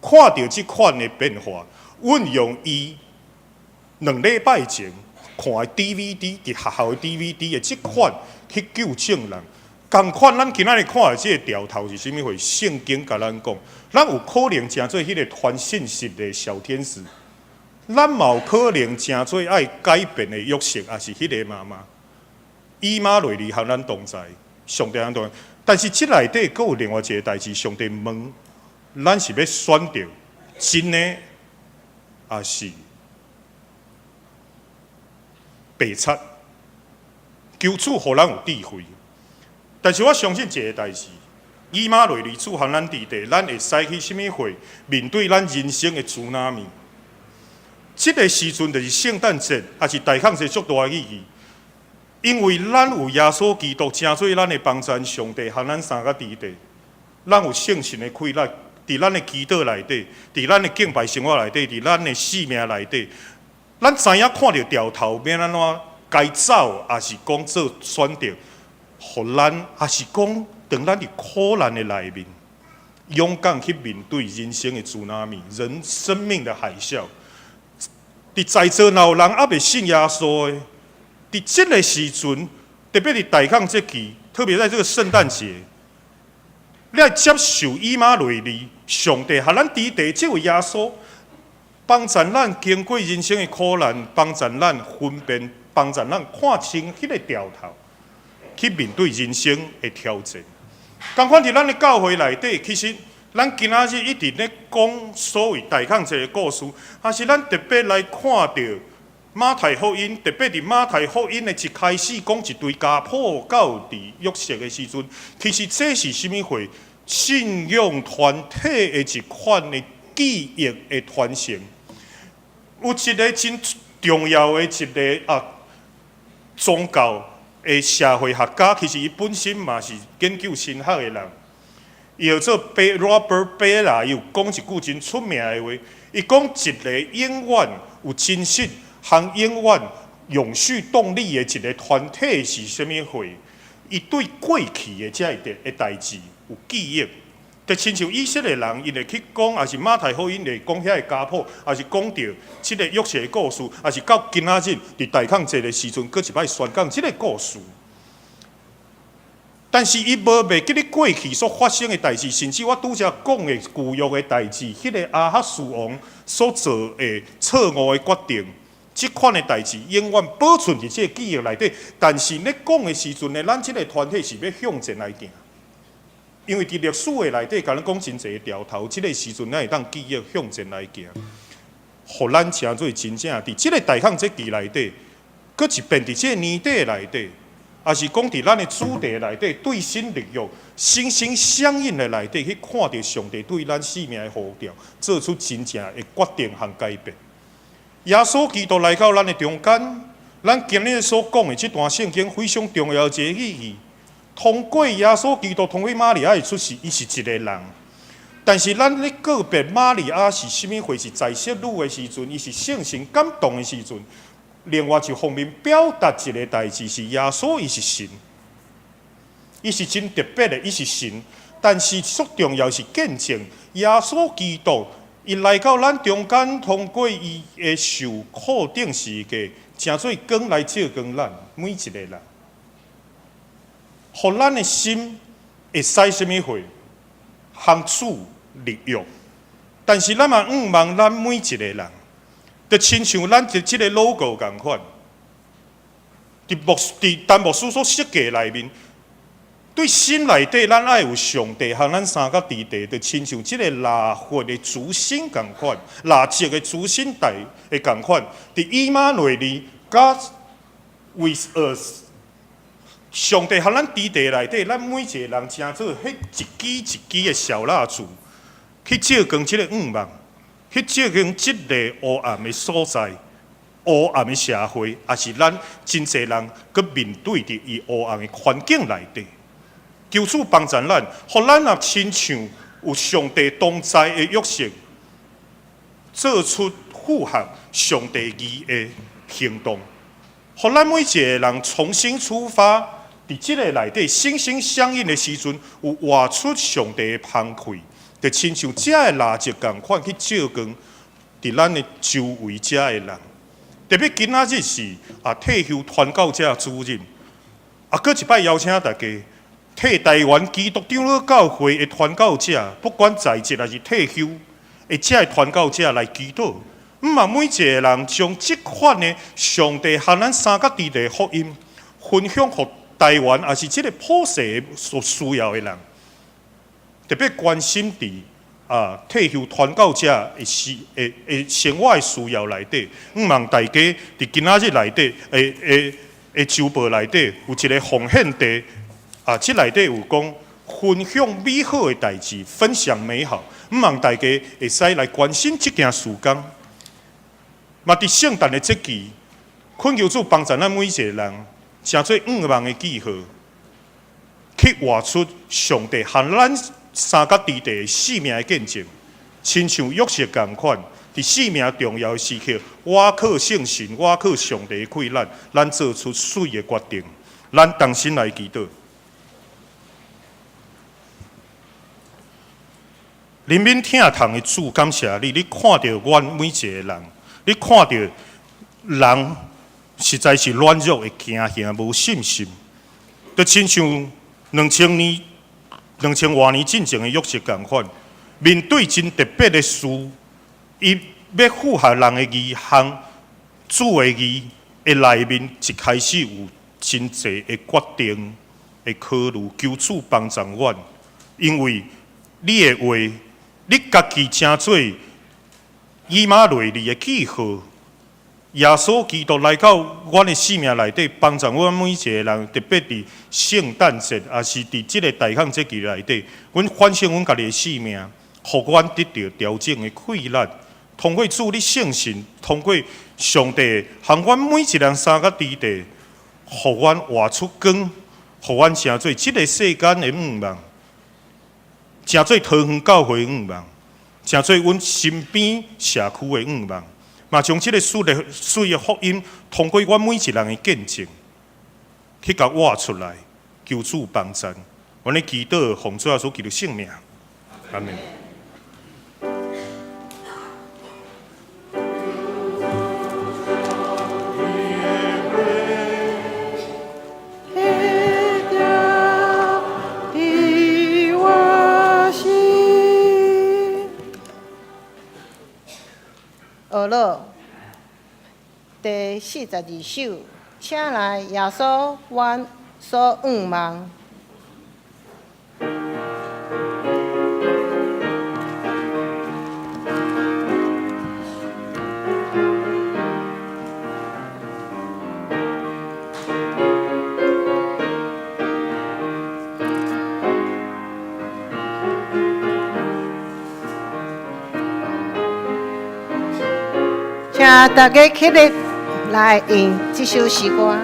看著這款的變化，運用伊2禮拜前看的 DVD，佇學校的 DVD 的這款去救眾人。仝款，咱今仔日看的這個兆頭是啥物貨？聖經共咱講，咱有可能成做彼个傳信息的小天使，咱嘛有可能成做愛改變的約瑟，抑是彼個媽媽。以馬內利和咱同在，上帝同在。但是這內底閣有另外一个代誌，上帝問咱是欲選擇真的，抑是白賊。求主予咱有智慧，但是我相信一个代誌，以馬內利主和咱佇地，咱會使去啥物貨面對咱人生的 tsunami。這個時陣就是聖誕節，抑是大康節足大的意義，因為咱有耶穌基督成做咱的幫贊，上帝和咱相佮佇地，咱有聖神的氣力，佇咱的祈禱內底，佇咱的敬拜生活內底，佇咱的生命內底，咱知影看著牢頭欲按怎該走，抑是講做選擇，予咱，抑是講當咱佇苦難的內面，勇敢去面對人生的 tsunami，人生命的海嘯。佇在座若有人猶未信耶穌的，佇這个時陣，特別佇大康節期，特別在這個聖誕節，你愛接受以馬內利，上帝予咱佇地這位耶穌，幫助咱經過人生的苦難，幫助咱分辨，幫助咱看清彼個牢頭，去面對人生的挑戰。仝款佇咱的教會內底，其實咱今仔日一直咧講所謂大康節的故事，抑是咱特別來看著馬太福音，特別佇馬太福音的一開始講一堆家譜到佇約瑟的時陣，其實這是啥物貨？信仰團體的一款的記憶的傳承。有一个真重要的一个宗教的社會學家，其實伊本身嘛是研究神學的人，伊叫做 Robert Bellah，伊有講一句真出名的話，伊講一个永遠有真實和永遠永續動力的一个團體是啥物貨？伊對過去的這个的代誌有記憶。就親像以色列人，𪜶會去講，抑是馬太福音會講遐个家譜，抑是講著這个約瑟的故事，抑是到今仔日佇大康節的時陣，閣一擺宣講這个故事。但是伊無袂記得過去所發生的代誌，甚至我拄才講的舊約的代誌，彼个亞哈斯王所做的錯誤的決定，這款的代誌永遠保存佇這个記憶內底。但是咧講的時陣呢，咱這个團體是欲向前來行。因為佇歷史的內底，共咱講真濟牢頭，這个時陣咱會當記憶向前來行，予咱成做真正佇這个大康節期內底，閣一遍佇這个年底內底，抑是講佇咱的主題內底，對心立約、心心相印的內底，去看著上帝對咱生命的呼召，做出真正的決定和改變。耶穌基督來到咱的中間，咱今日所講的這段聖經非常重要一个意義。通過耶穌基督，通過瑪利亞的出世，伊是一个人。但是咱咧個別瑪利亞是啥物貨？是在室女的時陣，伊是聖神感動的時陣。另外一方面表達一个代誌是耶穌，伊是神，伊是真特別的，伊是神。但是最重要是見證耶穌基督，伊來到咱中間，通過伊的受苦釘十字架，成做光來照光咱每一个人。予咱的心會使啥物貨？和主立約。但是咱嘛向望咱每一个人，就親像咱佇這个 logo 仝款，佇陳牧師所設計內面，對心內底，咱愛有上帝和咱相佮佇地，就親像這个蠟燭的燭心仝款，蠟燭的燭心台的仝款，佇以馬內利，God with us。上帝和咱佇地內底，咱每一个人成做彼一支一支的小蠟燭，去照光這个向望，去照光這个黑暗的所在、黑暗的社會，抑是咱真濟人閣面對佇伊黑暗的環境內底。求主幫助咱，予咱若親像有上帝同在的約瑟，做出符合上帝意的行動，予咱每一个人重新出發。佇這个內底心心相印的時陣，有活出上帝的芳氣，就親像這个蠟燭仝款去照光佇咱的周圍遮的人。特別今仔日是退休傳教者主日，閣一擺邀請大家，替台灣基督長老教會的傳教者，不管在職抑是退休的這个傳教者來祈禱。毋嘛每一个人將這款的上帝和咱相佮佇的福音分享予台灣，抑是這个普世所需要的人，特別關心佇退休傳教者的時的的生活的需要內底，向望大家佇今仔日內底，的週報內底有一个奉獻地，這內底有講分享美好的代誌，分享美好，向望大家會使來關心這件事工。嘛，佇聖誕的節期，懇求主幫助咱每一个人，成做向望的記號，去活出上帝和咱相佮佇地的生命的見證，親像約瑟仝款，佇生命重要的時刻，倚靠聖神，倚靠上帝的氣力，咱做出媠的決定。咱同心來祈禱。憐憫疼痛的主，感謝你，你看著阮每一个人，你看著人實在是軟弱會驚嚇，無信心，就親像2000年、2000外年進前的約瑟仝款，面對真特別的事，伊欲符合人的義項，主的義的內面，一開始有真濟的決定的考慮，求主幫助阮，因為你的話，你家己成做以馬內利的記號，耶穌基督來到阮的生命內底，幫助阮每一个人，特別佇聖誕節，抑是佇這个大項節期內底，阮反省阮家己的生命，予阮得著調整的氣力。通過主你聖神，通過上帝，予阮每一个人相佮佇地，予阮活出光，予阮成做這个世間的向望，成做桃園教會的向望，成做阮身邊社區的向望。嘛，將這个媠的福音，通過阮每一个人的見證，去共活出來，求主幫助。阮咧祈禱，奉主耶穌基督聖名，阿們。學樂第42首，請來耶穌，阮所向望。請大家起立來用這首詩歌。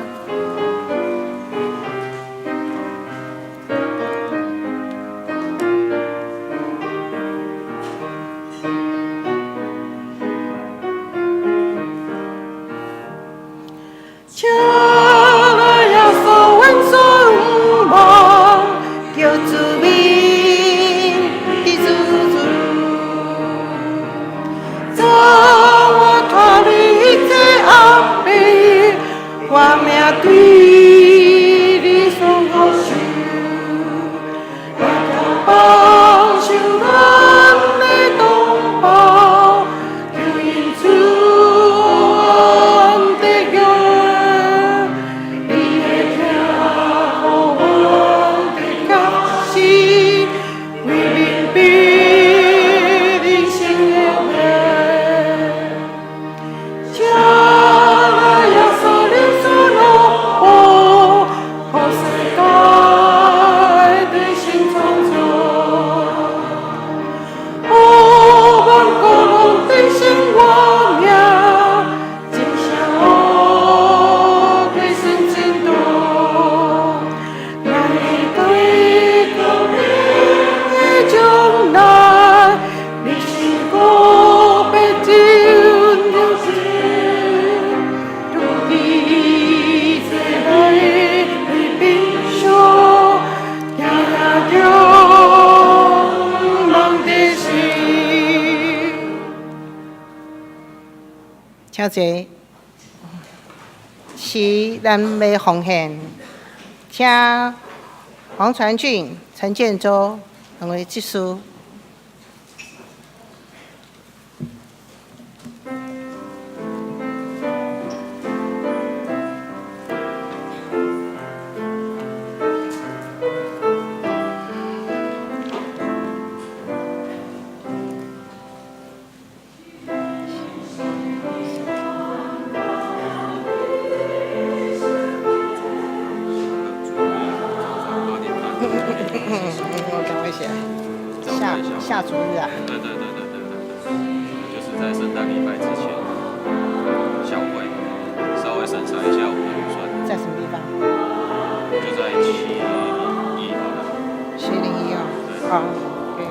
請來耶穌，阮所向望，求主命的主主，助我脫離一切壓迫，我命對你雙手，來幫助咱的同胞，求恩主阮得救，你的疼予阮得覺醒，為明白人生的命。請來耶穌，你所樂福，予世界對新創造。予萬國攏提升我名，真相提升真道。咱會對光明的將來，你是告別真了解，獨自來的悲傷，行著望的心。請坐。是咱欲奉獻，請黃傳俊、陳建州兩位執事。下主日啊。對對對對對對，就是在聖誕禮拜之前，小會稍微審查一下我們的預算。在什麼地方？就在701號。701號。好，對啊。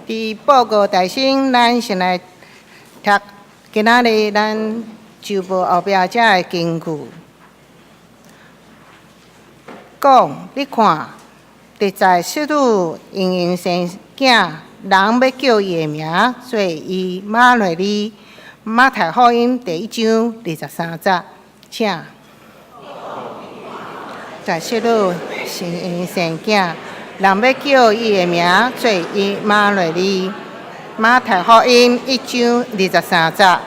佇報告大先，咱先來讀今仔日咱週報後壁遮的根據。講，你看，實在失女嬰嬰生囝，人欲叫伊的名做以馬內利。馬太福音第一章二十三節，請。在失女嬰嬰生囝，人欲叫伊的名做以馬內利。馬太福音一章二十三節，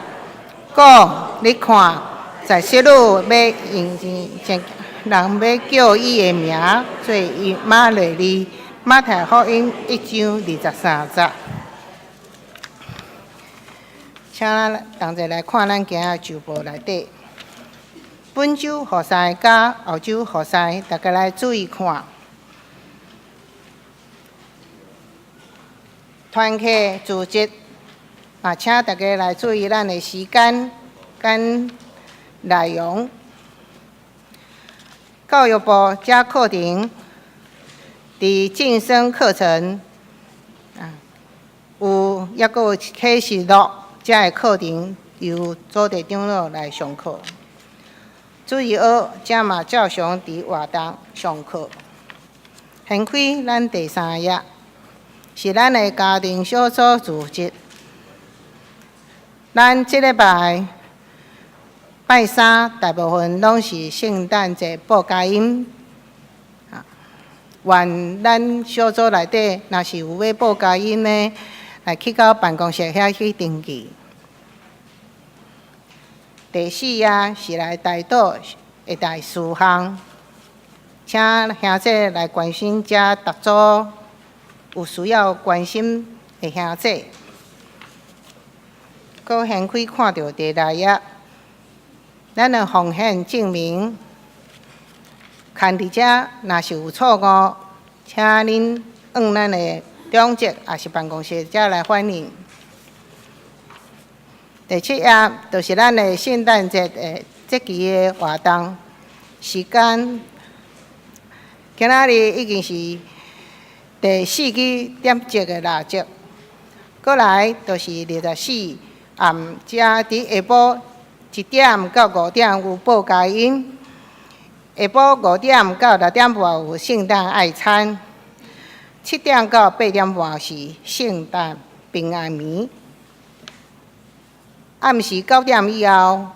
講，你看，在失女欲嬰生，人欲叫伊的名做以馬內利。馬太福音一章二十三節，請咱同齊來看咱今仔週報內底。本週服侍佮後週服侍，大家來注意看。團契組織，嘛，請大家來注意咱的時間佮內容。教育部這課程，佇進深課程，啊，有抑閣有啟示錄這个課程由主題長老來上課。主日學這嘛照常佇活動上課。掀開咱第三頁，是咱的家庭小組組織。咱這禮拜拜三大部分攏是聖誕節報佳音。啊，願咱小組內底若是有欲報佳音的，來去到辦公室遐去登記。第四頁是來代禱的大事項，請兄弟來關心遮逐組有需要關心的兄弟。閣掀開看著第六頁，咱的奉獻證明，牽佇遮若是有錯誤，請恁向咱的長執抑是辦公室遮來反映。第七頁就是咱的聖誕節的節期的活動時間，今仔日已經是第四支點燭的蠟燭，閣來就是24暗遮佇下晡1點到5點有報佳音，下晡5點到6點半有聖誕愛餐，7點到8點半是聖誕平安暝。暗時9點以後，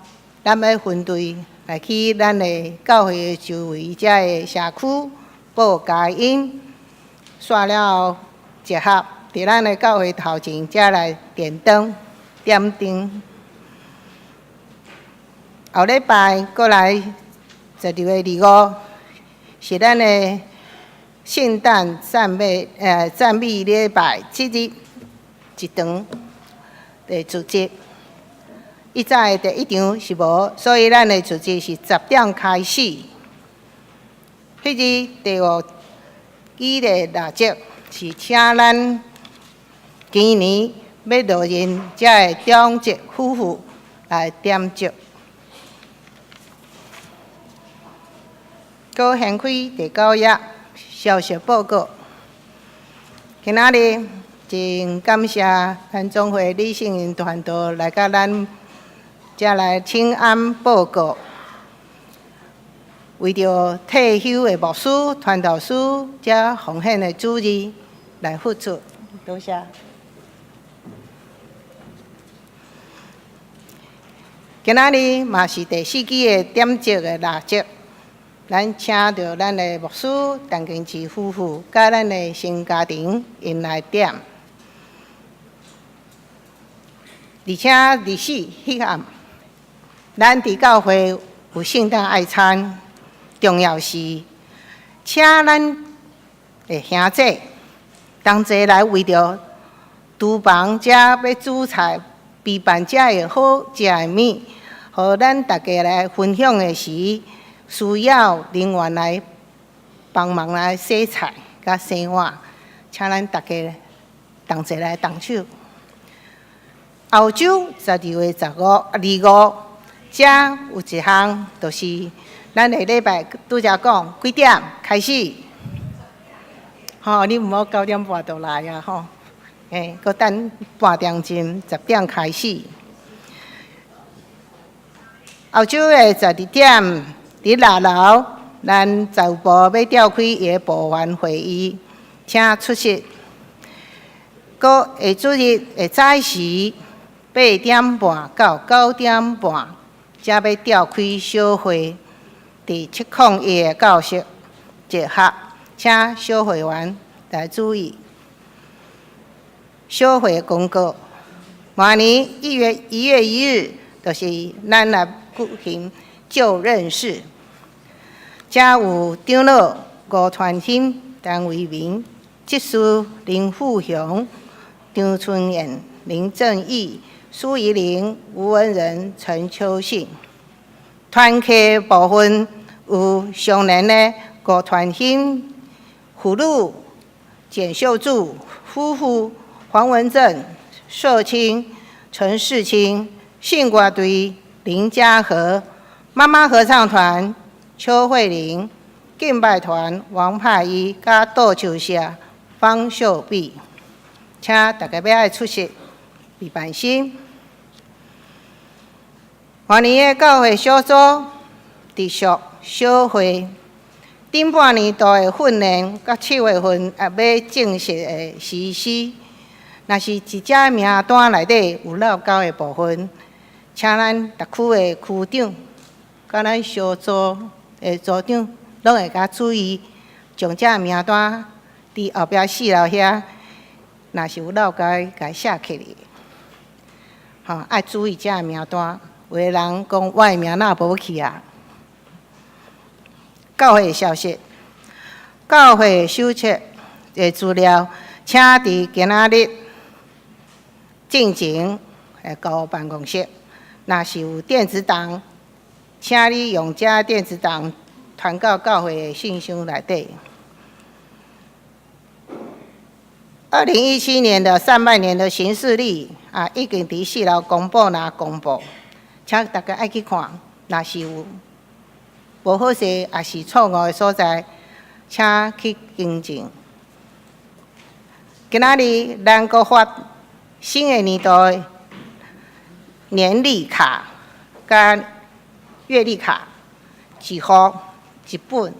咱欲分隊來去咱的教會周圍遮的社區報佳音，煞了後集合佇咱的教會頭前遮來點燈點燈。後禮拜閣來12月25是咱的聖誕讚美禮拜這日一場的主日。以早的第一場是無，所以咱的主日是10點開始。彼日第五支的蠟燭是請咱今年欲落任遮的長執夫婦來點燭。閣掀開第九頁消息報告。今仔日真感謝咱總會李聖仁傳道來佮咱遮來請安報告，為著退休的牧師、傳道師遮奉獻的主日來付出，多謝。今仔日嘛是第四支的點燭的蠟燭，咱請著咱的牧師陳金池夫婦佮咱的新家庭𪜶來點。而且24彼暗，咱佇教會有聖誕愛餐，重要是請咱的兄姊同齊來為著廚房遮欲煮菜、備辦遮的好食的物，予咱大家來分享的時，需要人員來幫忙來洗菜佮洗碗，請咱大家同齊來動手。後週12月15、25，遮有一項，就是咱下禮拜拄才講幾點開始？吼，你毋好9點半就來啊！吼，欸，閣等半點鐘，10點開始。後週的12點，佇六樓，咱財務部欲召開伊的部員會議，請出席。閣下主日的早時8點半到9點半，才欲召開小會，佇701的教室集合，請小會員來注意。小會公告，明年1月1日，就是咱來舉行就任式，遮有長老吳傳興、陳維民、執事林富雄、張春燕、林正義、蘇怡玲、吳文仁、陳秋信。團契部分有上年的吳傳興、婦女簡秀柱夫婦、黃文正、社青陳世清、信歌隊林家和、媽媽合唱團邱慧玲、敬拜團王派一、佮杜秋社方秀碧，請大家欲愛出席禮拜心。明年的教會小組直屬小會，頂半年度的訓練，佮7月份也欲正式的實施。若是佇這名單內底有落勾的部分，請咱逐區的區長，佮咱小組的組長，攏會共注意，將這名單佇後壁四樓遐，若是有落勾的，共寫起來。吼，愛注意這名單。有的人講我的名哪無去啊？教會消息，教會手冊的資料，請佇今仔日進前來到辦公室。若是有電子檔，請你用這電子檔傳到教會的信箱內底。2017年的上半年的行事曆啊，已經佇四樓公布那公布，請大家愛去看。若是有無好勢，抑是錯誤的所在，請去更正。今仔日咱閣發新的年度年曆卡佮月曆卡一盒一本，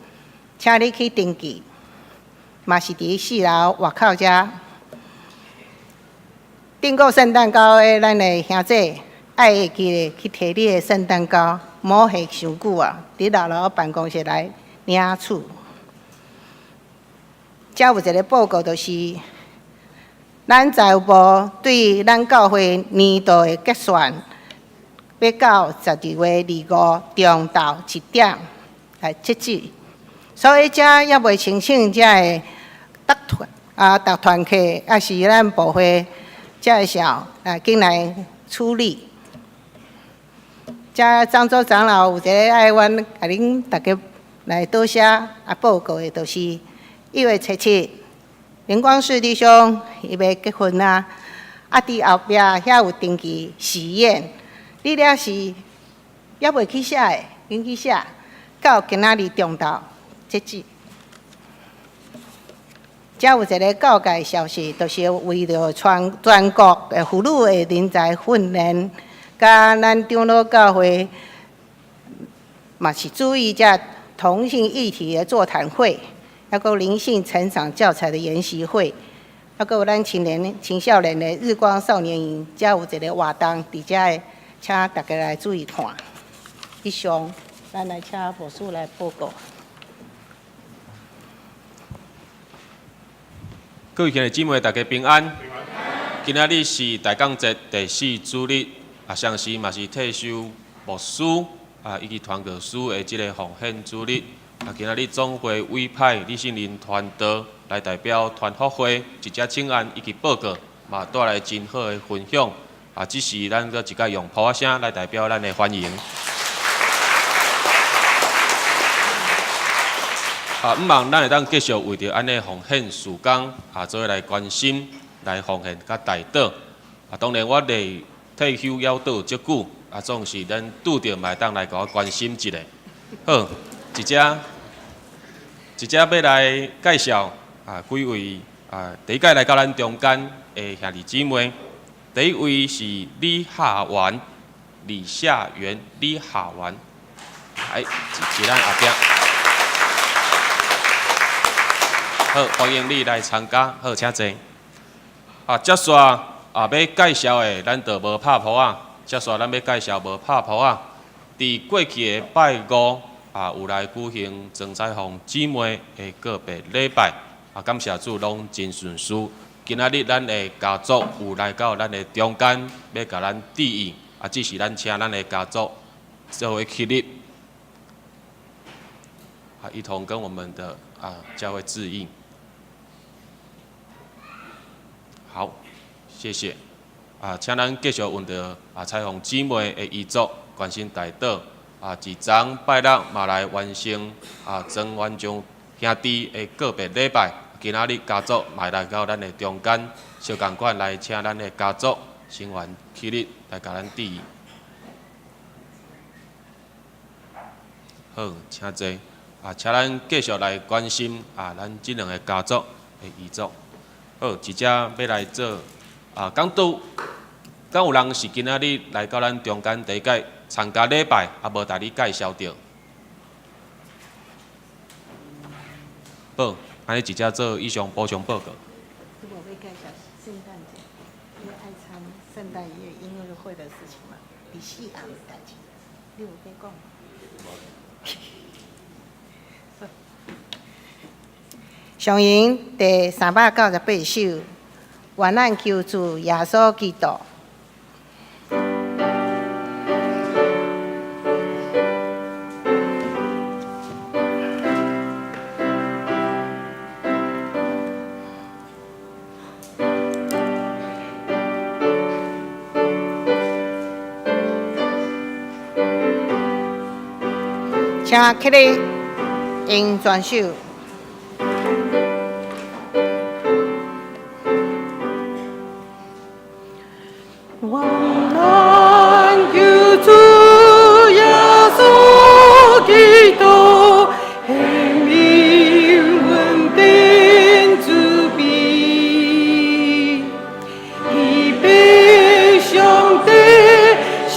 請你去登記，嘛是佇四樓外口遮。訂過聖誕糕的咱的兄弟，愛會記得去提你的聖誕糕，莫下傷久啊！佇六樓辦公室來領取。遮有一個報告，就是咱財務部對咱教會年度的結算，欲到12月25中晝1點來截止。所以遮猶未申請遮的逐團啊，逐團契，抑是咱部會遮的時候，來緊來處理。遮張組長老有一個愛阮共恁逐家來多謝啊報告的，就是1月7日，林光世弟兄伊欲結婚啊，啊佇後壁遐有登記喜宴，你了是猶未去寫的，緊去寫，到今仔日中晝截止。遮有一個告誡消息，就是為著全全國的婦女的人才訓練，佮咱長老教會嘛是注意這同性議題的座談會，抑閣靈性成長教材的研習會，抑閣有咱青年青少年的日光少年營，遮有一個活動佇遮的，請大家來注意看。以上，咱來請牧師來報告。各位兄弟姊妹，大家平安。今仔日是大降節第四主日，啊，同時嘛是退休牧師啊以及傳道師的這個奉獻主日。啊，今仔日總會委派李信林傳道來代表團福會一隻請案以及報告，嘛帶來真好的分享。啊，這時咱閣一擺用噗仔聲來代表咱的歡迎。啊，毋望咱會當繼續為著按呢奉獻事工啊，做伙來關心、來奉獻佮代禱。啊，當然我離退休猶閣有足久，啊，總是咱拄著嘛會當來共我關心一下。好，一隻一隻欲來介紹啊幾位啊，第一擺來到咱中間的兄弟姊妹。第一位是李夏元，李夏元，李夏元，來，佇咱後壁。好，歡迎你來參加。好，請坐。啊，接續啊，欲介紹的，咱就無拍噗仔。接續咱欲介紹無拍噗仔。佇過去的拜五啊，有來舉行曾彩鳳姊妹的告別禮拜。啊，感謝主，攏真順遂。今仔日咱的家族有來到咱的中間，欲共咱致意。啊，只是咱請咱的家族做伙起立，啊，一同跟我們的啊教會致意。好，謝謝。啊，請咱繼續為著啊彩鳳姊妹的遺囑關心代禱。啊，自昨拜六嘛來完成啊曾元章兄弟的告別禮拜。今仔日家族嘛來到咱的中間，相仝款來請咱的家族成員起立來共咱致意。好，請坐。啊，請咱繼續來關心啊，咱這兩个家族的遺囑。好，一隻欲來做啊，敢拄敢有人是今仔日來到咱中間第一擺參加禮拜，啊無共你介紹著。好，按呢一隻做以上補充報告。你無欲介紹聖誕節，因為愛參聖誕夜音樂會的事情嘛，第四項的代誌，你有欲講？上吟第398首，願咱求主耶穌基督。請起立，用全首。願咱救主耶穌基督顯明恩典慈悲，伊被上帝聖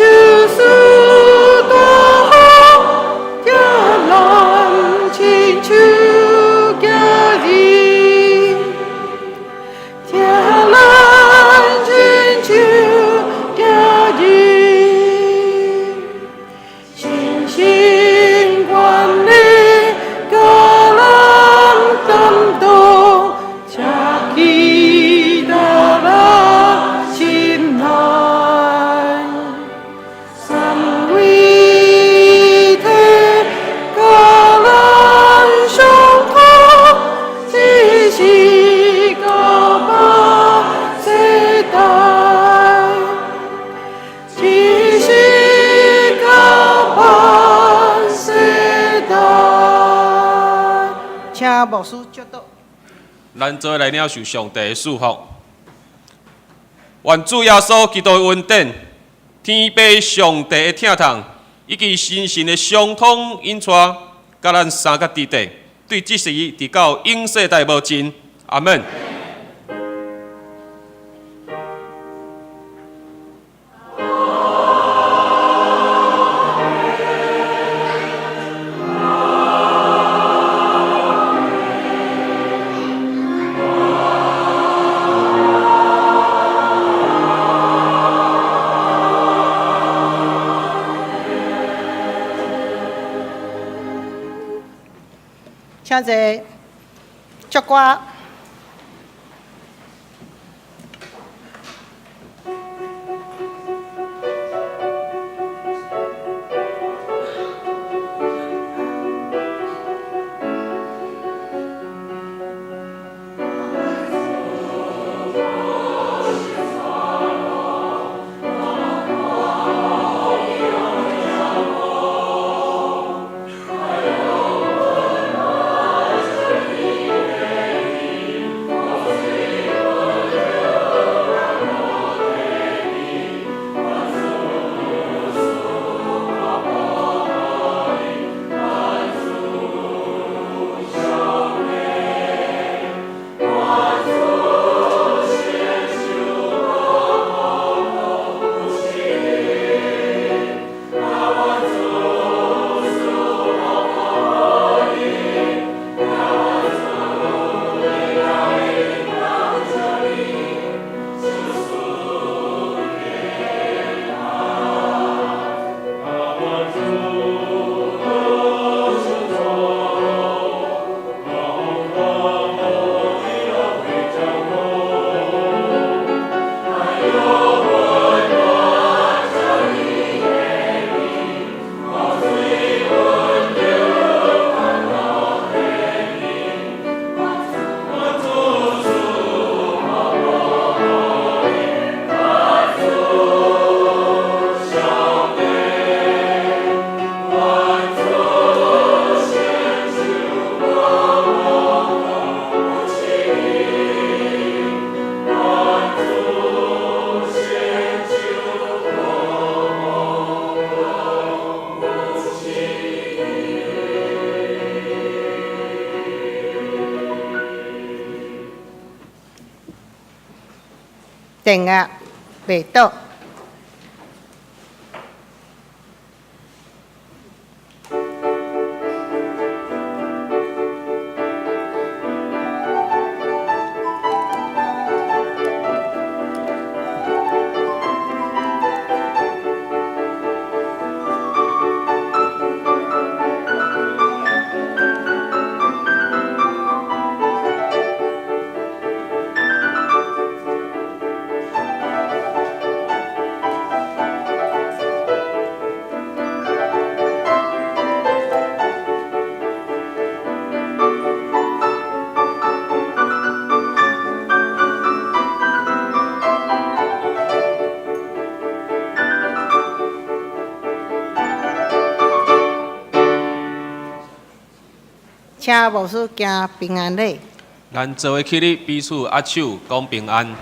請牧師祝禱。咱做伙來領受上帝的祝福。願主耶穌基督的恩典、天父上帝的疼痛，以及聖神的相通引帶，佮咱三个弟弟，對這時直到永世代無盡。阿門。請坐，祝歌。電壓袂倒。請牧師行平安禮。咱做伙起立，彼此握手，講平安。